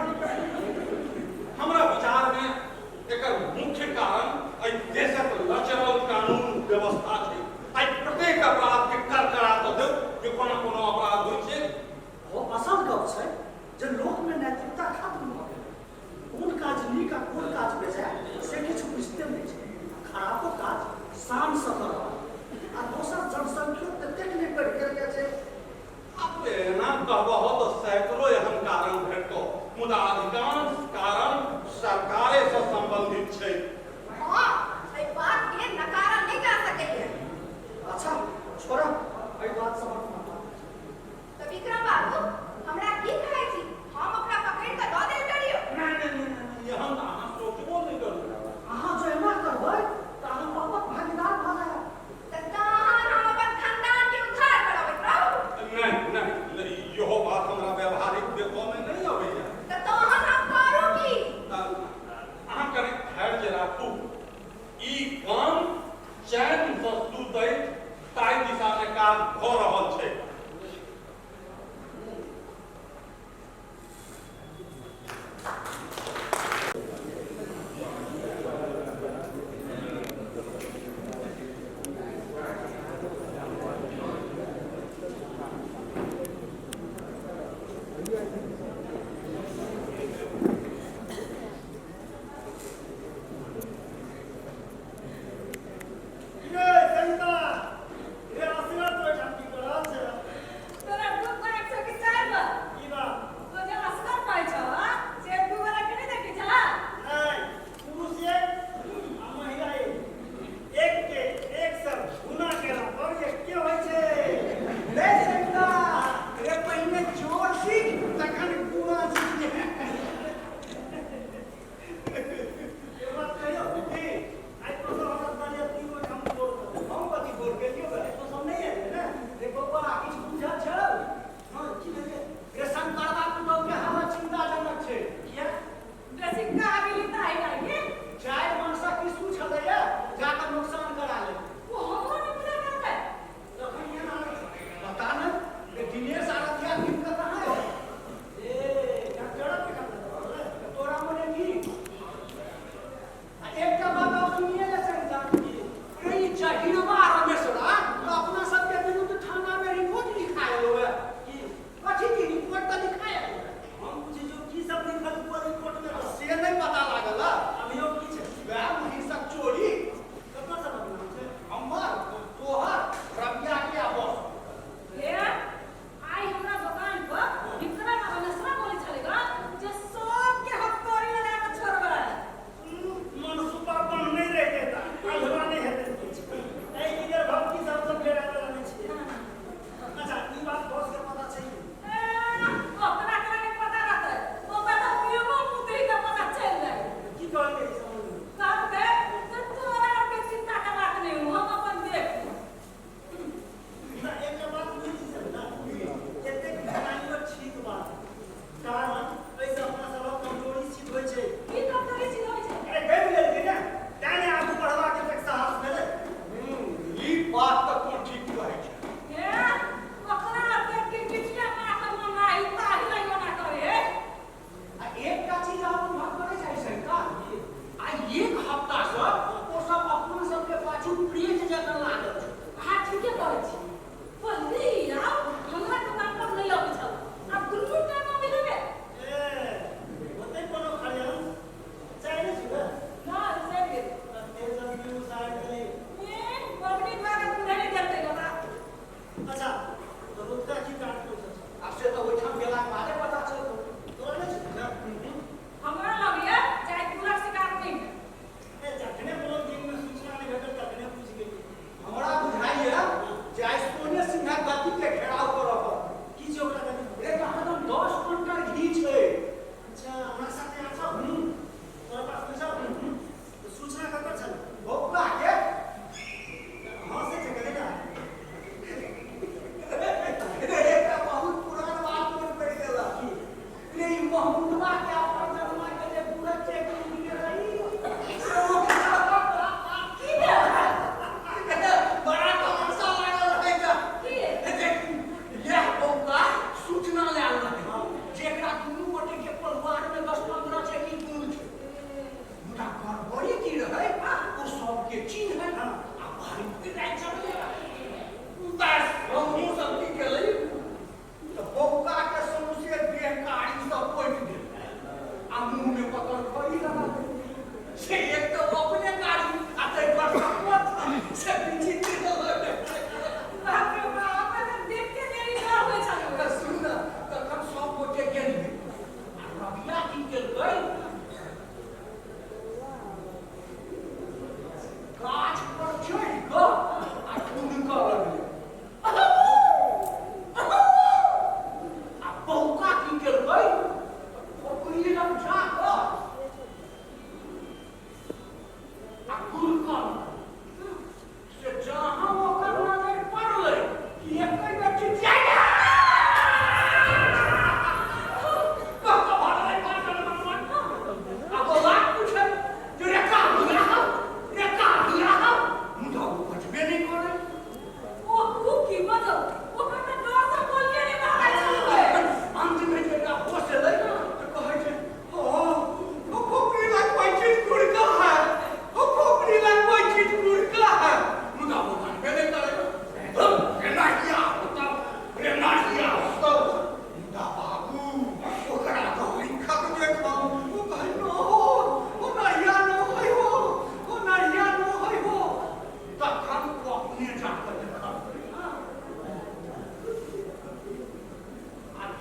हमरा विचारमे एकर मुख्य कारण एहि देशक लचरल कानून व्यवस्था छै। आइ प्रत्येक अपराधके करकरा कऽ देऊ जे कोना कोनो अपराध होइ छै। ओ असल गप छै जे लोकमे नैतिकता खत्म भऽ गेलै। कोन काज नीक आ कोन काज बेजाय से किछु बुझिते नहि छै। खरापो काज शानसँ कऽ रहल आ दोसर जनसंख्यो ततेक नहि बढ़ि गेलैए जे। आब एना कहबह तऽ सैकड़ो एहन कारण भेटतौ, मुदा अधिकांश कारण सरकारेसँ सम्बन्धित छै। हँ, एहि बातकेँ नकारल नहि जा सकैए। अच्छा छोड़ह एहि बात सभक महत्व। तऽ विक्रम बाबू, हमरा की कहै छी? हम ओकरा पकड़ि कऽ दऽ देल करियौ? नहि नहि नहि नहि, एहन तऽ अहाँ सोचबो नहि करू। अहाँ जँ एना करबै तऽ अहाँ पापक भागीदार भऽ जायब। तऽ तहन हम अपन खानदानके उद्धार करबैत रहू? नहि नहि नहि, इहो बात हमरा व्यवहारिक देखऽमे नहि अबैए। तऽ तहन हम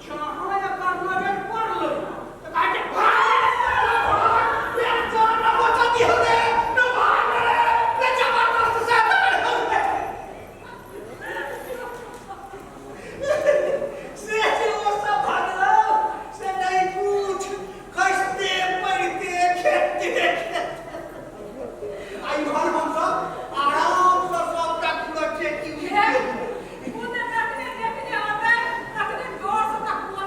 जहाँ एकर नजर पड़लै तऽ कहै छै भाग रे जान न बचती हो रे न भाग रे रे जबरदस्त से हो रे। से जे ओ सब भागलो से नहीं पूछ, खसते पड़ते खेते खेते। आ इम्हर हमसब आराम से सबटा पूरा चेकिंग। ओ तऽ तखने देखने होतै, तखने जोर से तकबो।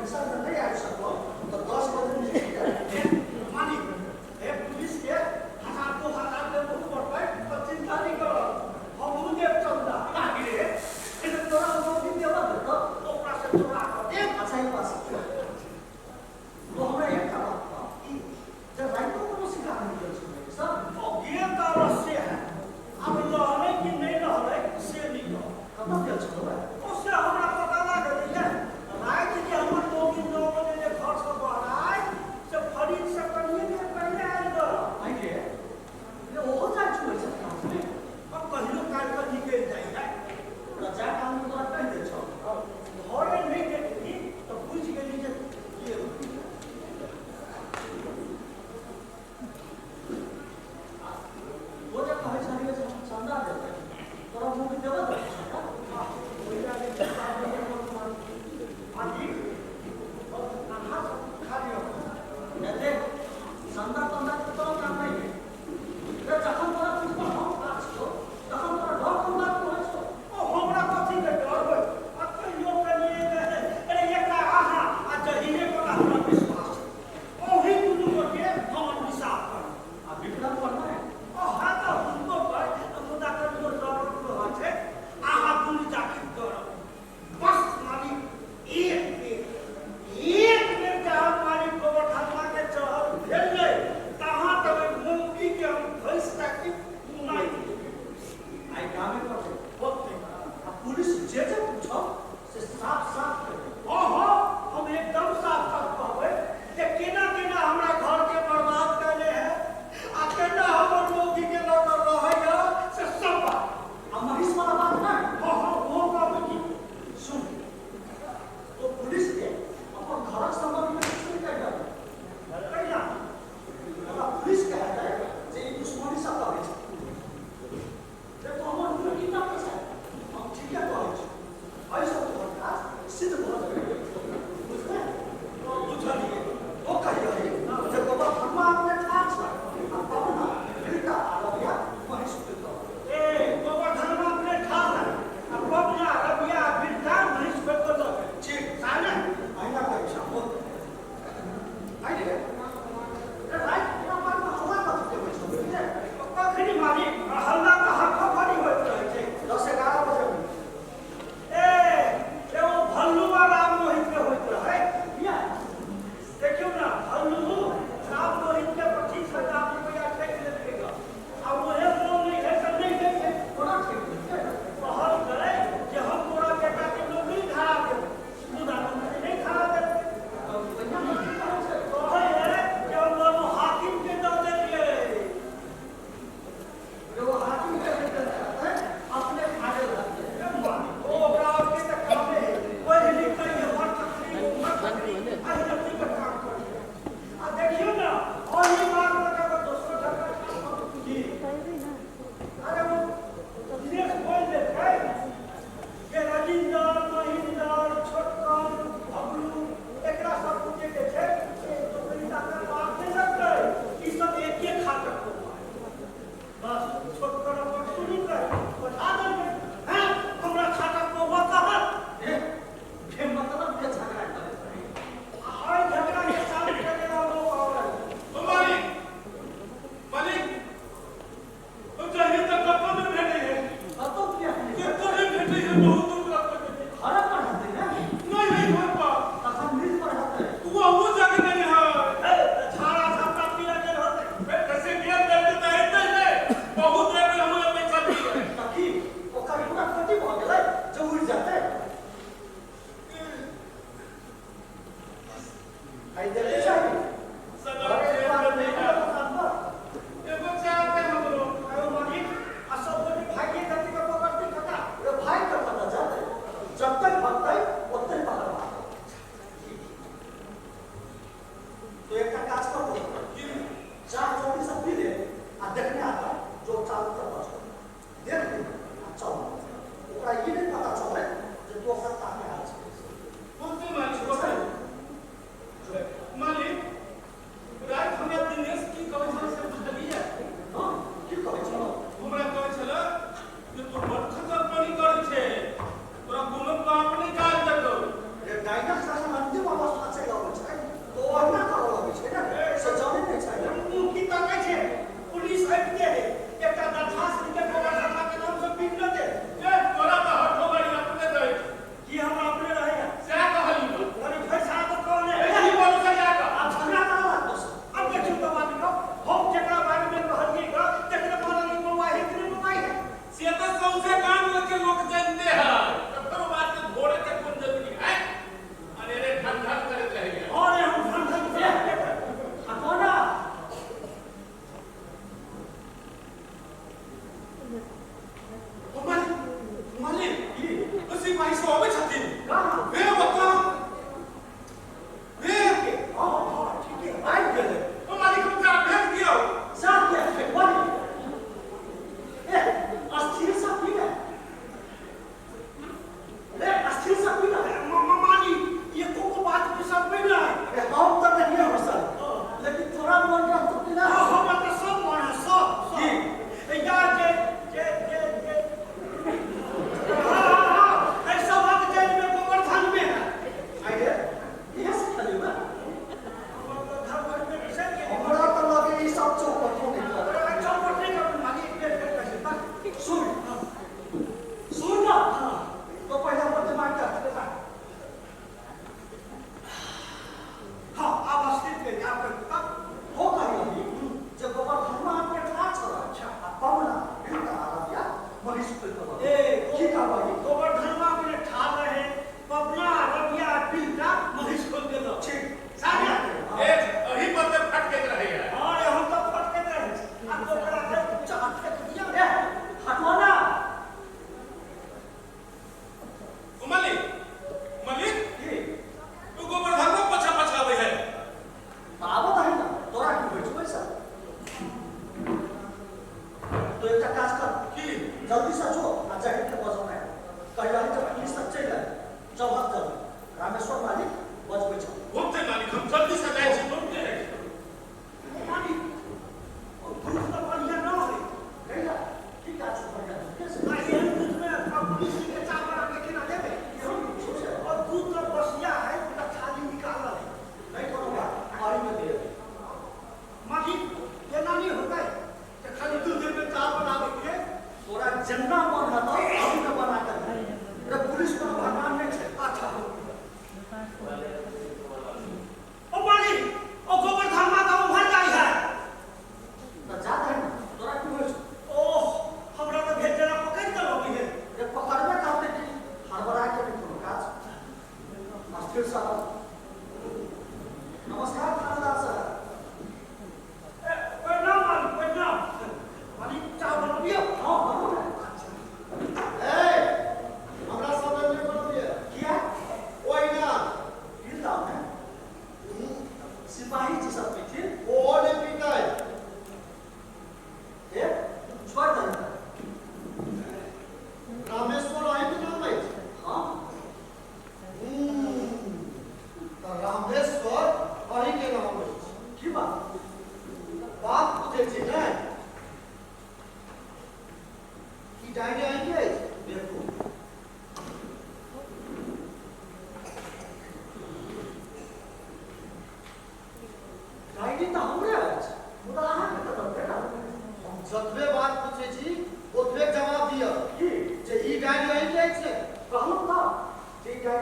भिनसर में नहीं आबि सकलहुँ तऽ 10 बजे निश्चित आबि। मालिक, हे पुलिस के 1000 2000 देबो पड़तै तऽ चिंता नहीं करब, हमहूँ देब चंदा। रे, तोरा नौकरी देबऽ देतौ? ओकरा से चोरा कऽ देब। अच्छा, ई बात तो हमरा एकटा बात कहऽ जे राइतो कोनो शिकार नहि गेल छलै सर? ओ गेल तऽ अवश्य है, आब रहलै कि नहि रहलै से नहि कहब। कतऽ गेल छलौ? ओ से हमरा पता लागल जे राति जे हमर मौगी 9 बजे जे घरसँ बहराय से फरीद से कनिए देर पहिले आयल रहल। आइ रे, रे ओहो जाइ छलै सर काजमे? अब कहियो काल कऽ निकलि जाइ है। तऽ जा कालमे तोरा कहि दै छौ? घरे नहि देखली तऽ बुझि गेली जे गेल। ओ जे कहै छलियै जे हम चंदा देबै, तोरा मौगी देबऽ देतौ चंदा? मालिक, बस अहाँ सब खा लिअ। ने देख, चंदा तंदा के तोरा काम नहि है। रे जखन तोरा पीठ पर हम ठाढ़ छियौ तखन तोरा डर कोन बात के होइ छौ? ओ हमरा कथी के डर होइ? आ कहियो कनिए अरे एकटा अहाँ आ जहीरे पर हमरा विश्वास छै, ओही दुनू गोटे हमर विश्वास करू। आ विक्रम पर नहि? ओ हँ तऽ हुनको पर, मुदा कनियो डर रहै छै। अहाँ दुनू जाति करब बस मालिक। एक बेर, एक बेर जहाँ मालिक गोवर्धनमा के चढ़ल भेल नहि तहाँ तक ओहि मौगी के हम भैंस ताकि मारि देबै। आइ कामे पर छै। होतै। आ पुलिस जे जे पूछौ से साफ साफ कहि दे। हँ हँ, हम एकदम साफ साफ कहबै जे केना केना हमरा घर के बर्बाद कैले है आ केना हमर मौगी के लऽ कऽ रहैया से सब बात। आ महिष वाला बात नहि? हँ हँ, ओहो कहबै की। सुन, तो पुलिस के अपन घरक संबंध में किछु नहि कहि दही। कहिया? ओकरा पुलिस कहतै जे ई दुश्मनी से करै छै। रे तो हमर मुँह की ताकै छै? हम ठीके कहै छी। एहिसँ तोहर काज सिद्ध भऽ जेतै, बुझले? बुझलियै। ओ कहियही जे गोवर्धनमा अपने ठाढ़ छै आ पवना, बिरटा आ रबिया महिष खोलि ए गोवर्धनमा अपने ठाढ़ है आ पवना, रबिया, बिरटा महिष खोलि कऽ लऽ गेल। ठीक। सएह ने? अहिना कहै छै। बोल। आइ रे, रे राति पूरा बारमे हल्ला कथी के होइ छौ, बुझले? कखनी मालिक? हल्ला तऽ हखफरी होइत रहै छै। 10-11 बजे। ए एगो भल्लू आ राम मोहित के होइत रहै। किया? देखियौ ने, भल्लू राम मोहित के 25,000 रुपया ठकि लेलकै गऽ आ ओहे मोन नहि है तऽ नहि दै छै। कोना ठीक बुझले? कहल करै जे हम तोरा बेटा के नौकरी धरा देबै, मुदा नौकरी नहि धरा देलकै। पहिने की कहै छै? कहै है जे हम कोनो हाकिम के दऽ देलियै। रे ओ हाकिम के नहि देलकै, अपने भागल रहतै। ओ ओकरा आरके तऽ कामे है पढ़ि लिख कऽ एम्हर तकरी ओम्हर तकरी एहि लड़की पर काम करै। आ देखियौ ने, ओही बात लऽ कऽ दोसरो झगड़ा की। अरे ओ दिनेश बोलि देलकै जे रजिंदर, महिंदर, छोटकन, भगलू एकरा सब गोटे जे छै से नौकरी ताकत बात नहि लगतै, ई सब एके खातक कौआ है। बस छोटकन अपन सुनि कऽ पठा देलकै हैं, हमरा खाता कौआ कहत। ए बे मतलब के झगड़ा करैत रही। आ एहि झगड़ा के शांत करै ला लोक आबै। ओ मालिक, मालिक, ओ चाहिए तऽ कतौ नहि भेटै है। कतौ किया नहि? कतौ नहि भेटै है, बहुत दूर तक भेटै है। घरे पर हेतै ने? नहि है घर पर। तखन मिल पर हेतै। वो जगह नहीं है। हे, तऽ झाड़ा झपटा पीअ गेल होतै। कैसे गेल रहते तऽ एतै नहि, बहुत देर में हमरा पैसा दिए। तऽ की ओकर पूरा कोटि भऽ गेलै जे उड़ि जेतै? आइ देखै छही सदर घरे जेल दुआर में नहीं नहि है। दुकान पर। एगो चाहते हमरो। आयो मालिक, आ सब गोटे भागिए जतै तऽ पकड़तै कका? रे भागि कऽ कतऽ जेतै? जतै भगतै ओतै पकड़बा। तो एकटा काज कर, चाह जल्दी से पी ले आ देखने आता जो चालू कर बचो देख ले आ चल। ओकरा ई नहि पता चलै जे तू ओकरा ताके आयल छै। होते मालिक, होते। मालिक।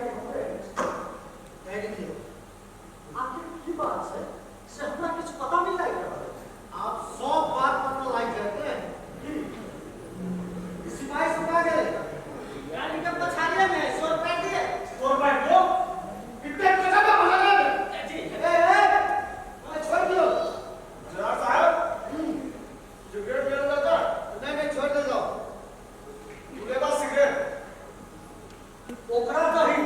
डायरी हमरे अछि। डायरी दियौ। आखिर की बात छै से हमरा किछु पता नहि लागि रहल अछि। आप सब बात पता लागि जाते हैं। की? सिपाही सुखा गेलै। गाड़ी के पछाड़िए में 100 रुपया दिए। 100 रुपया दो। कितने पैसा का भगा दे। जी। ए ए छोड़ दियो। जरा साहब सिगरेट मिल जाता? नहीं नहीं, छोड़ दे जाओ। तू सिगरेट। ओकरा दही।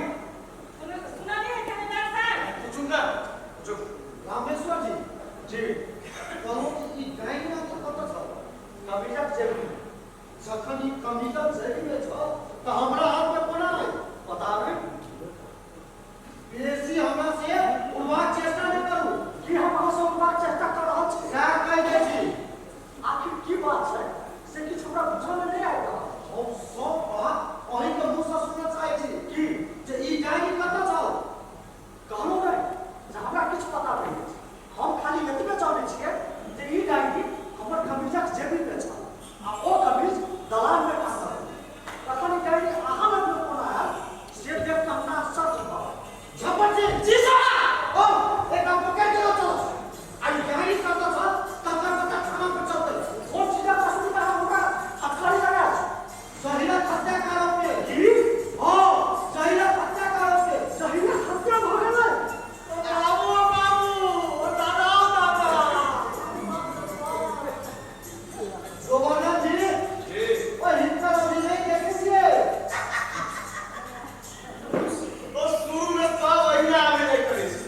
सुना नहीं है थानेदार साहब? तू चुप ना, चुप। रामेश्वर जी। जी। कहूँ कि ई डायरी अहाँके कतऽ छल? कमीजक जेबी। जखन ई कमीजक जेबीमे छल तऽ हमरा हाथमे कोना आयल? पता नहि। बेसी हमरा से उड़बाक चेष्टा नहि करू। की हम अहाँ से उड़बाक चेष्टा कऽ रहल छी? सएह कहि दै छी। आखिर की बात छै से किछु हमरा बुझल नहि आबि रहल। हम सब बात अहींके मुँहसँ सुनऽ चाहै छी। की? जे ई डायरी कतऽ छल? कहलहुँ नहि जे हमरा किछु पता नहि अछि। हम खाली एतबे जानै छियै जे ई डायरी हमर कमीजक जेबीमे छल आ ओ कमीज दलानमे टाँगल रहै। तखन ई डायरी अहाँ लगमे कोना आयल से देख कऽ हमरा आश्चर्य भऽ गेल। झपट जी। जी साहब। ओ एकरा पकड़ि के लऽ चलू। आ ई डायरी कतऽ छल तकर पता थाना पर चलतै। कोन चीजक वस्तु पर हम हुनका हथकड़ी लगायल छी? जहिरक हत्या के आरोपमे। की? हँ, जहिरक हत्या के आरोपमे। जहिरक हत्या भऽ गेलै? बाबू बाबू दादा दादा। गोवर्धन जी। जी। ओ हिनकर अभिनय देखै छियै? तो शुरू में सब अहिना अभिनय करै छै,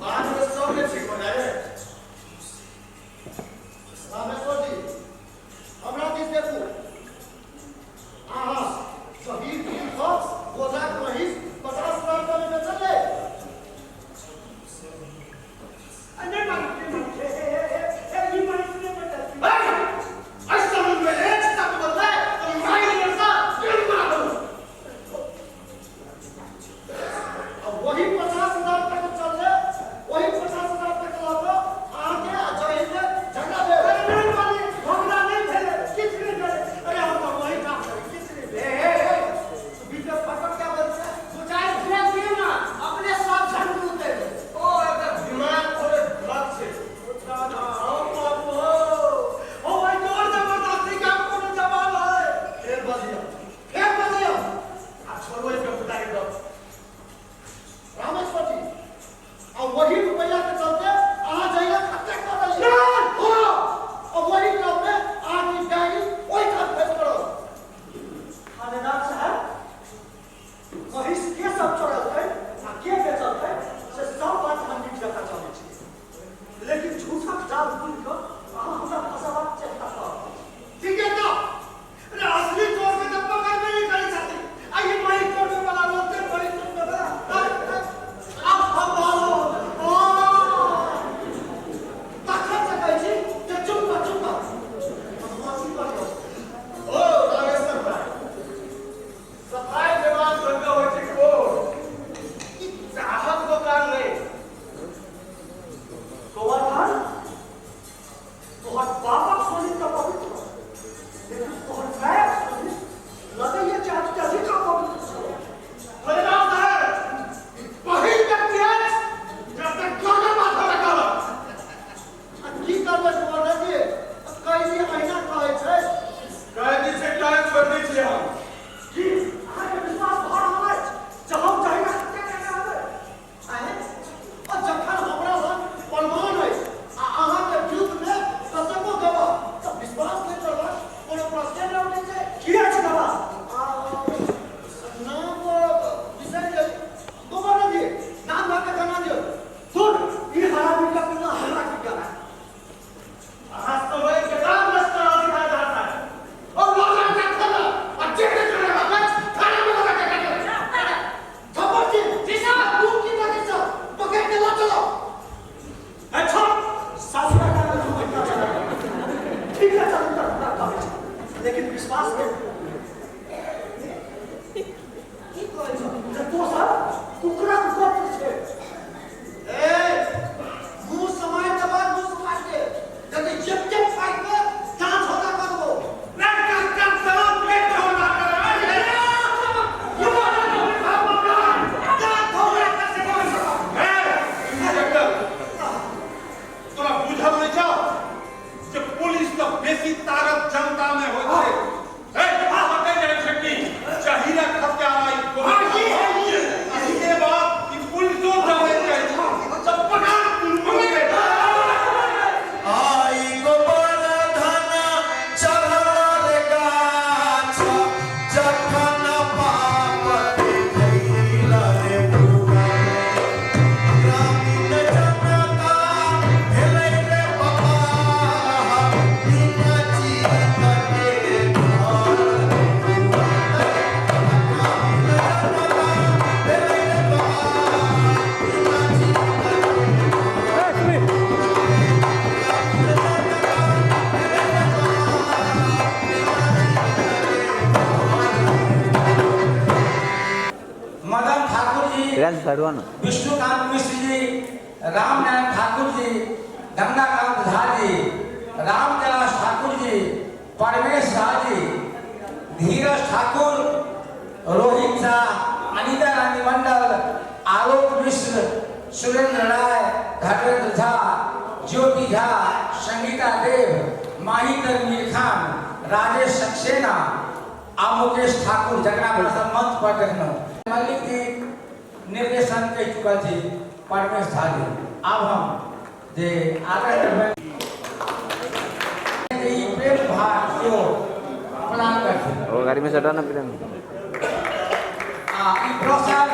बाद में सब ने ठीक हो जाए। रामेश्वर जी, हमरा दिस देखू। अहाँ शहीद वीर कऽ गोजाक महीस 50,000 रुपया में बेचलै। नहीं मालिक, नहीं मालिक, ए ए ए ई मालिक ने बता। ऐसा में एक शब्द बोलता है तो माइल जैसा दिल मार दो। अब वही 50,000 रुपया के चलले, वही 50,000 रुपया के लऽ कऽ अहाँके आ जहीर में झगड़ा भेल। अरे नहीं मालिक, झगड़ा नहीं भेलै, किछु नहि भेलै। अरे हम तऽ वही काम करी, किछु नहि ए भेलै। ए ए बीच में फटक क्या बोल छै? दू चारि भेज दियौ ने, अपने सब झंडू उतरि जेतै। ओ एकर दिमाग थोड़े गलत छै। दादा ओ बाबू हो, ओ भाई जोर जबरदस्ती का कोनो जवाब है? फेर बजियौ, फेर बजियौ। आ छोड़ो एक पुता के दो। रामेश्वर जी, आ वही रुपया के चलते अहाँ जहिरक हत्या कऽ देलियै। हाँ, आ वही क्रम में अहाँके डायरी ओहि ठाम भेज पड़ल। थानेदार साहब, महिष के सब चोरेलकै आ के बेचलकै से सब बात हम नीक जकाँ जानै छी, लेकिन झूठक जाल बुनि कऽ अहाँ हमरा फंसेबाक चेष्टा कऽ रहल छी। ठीक है तो अरे असली चोर के तो पकड़ में नहीं करी जाती। आइए माई चोर में बना लोते बड़ी चोर में बना। आब हम बाबू ओ तखन से कहै छी जे चुप कर, चुप कर, बदमाशी करियौ। ओ रामेश्वर भाई, सफाई के बाद गंगा होइ छै कोर। लखन ठाकुर जी, प्रियांशु साइड हुआ ना। विष्णुकांत मिश्र जी, रामनारायण ठाकुर जी, गंगाकांत झा जी, रामकैलाश ठाकुर जी, परमेश झा जी, धीरज ठाकुर, रोहित शाह, अनिता रानी मंडल, आलोक मिश्र, सुरेंद्र राय, धर्मेंद्र झा, ज्योति झा, संगीता देव, माही तनवीर खान, राजेश सक्सेना आ मुकेश ठाकुर जकरा अपना सब मंच पर देखलहुँ। मल्लिक जी निर्देशन कहि चुकल छी परमेश झा जी। आब हम जे आग्रह करबनि जे ई प्रेम भार सेहो प्रदान करथिन। वो गाड़ी में चढ़ा ना प्रेम। आ ई प्रसाद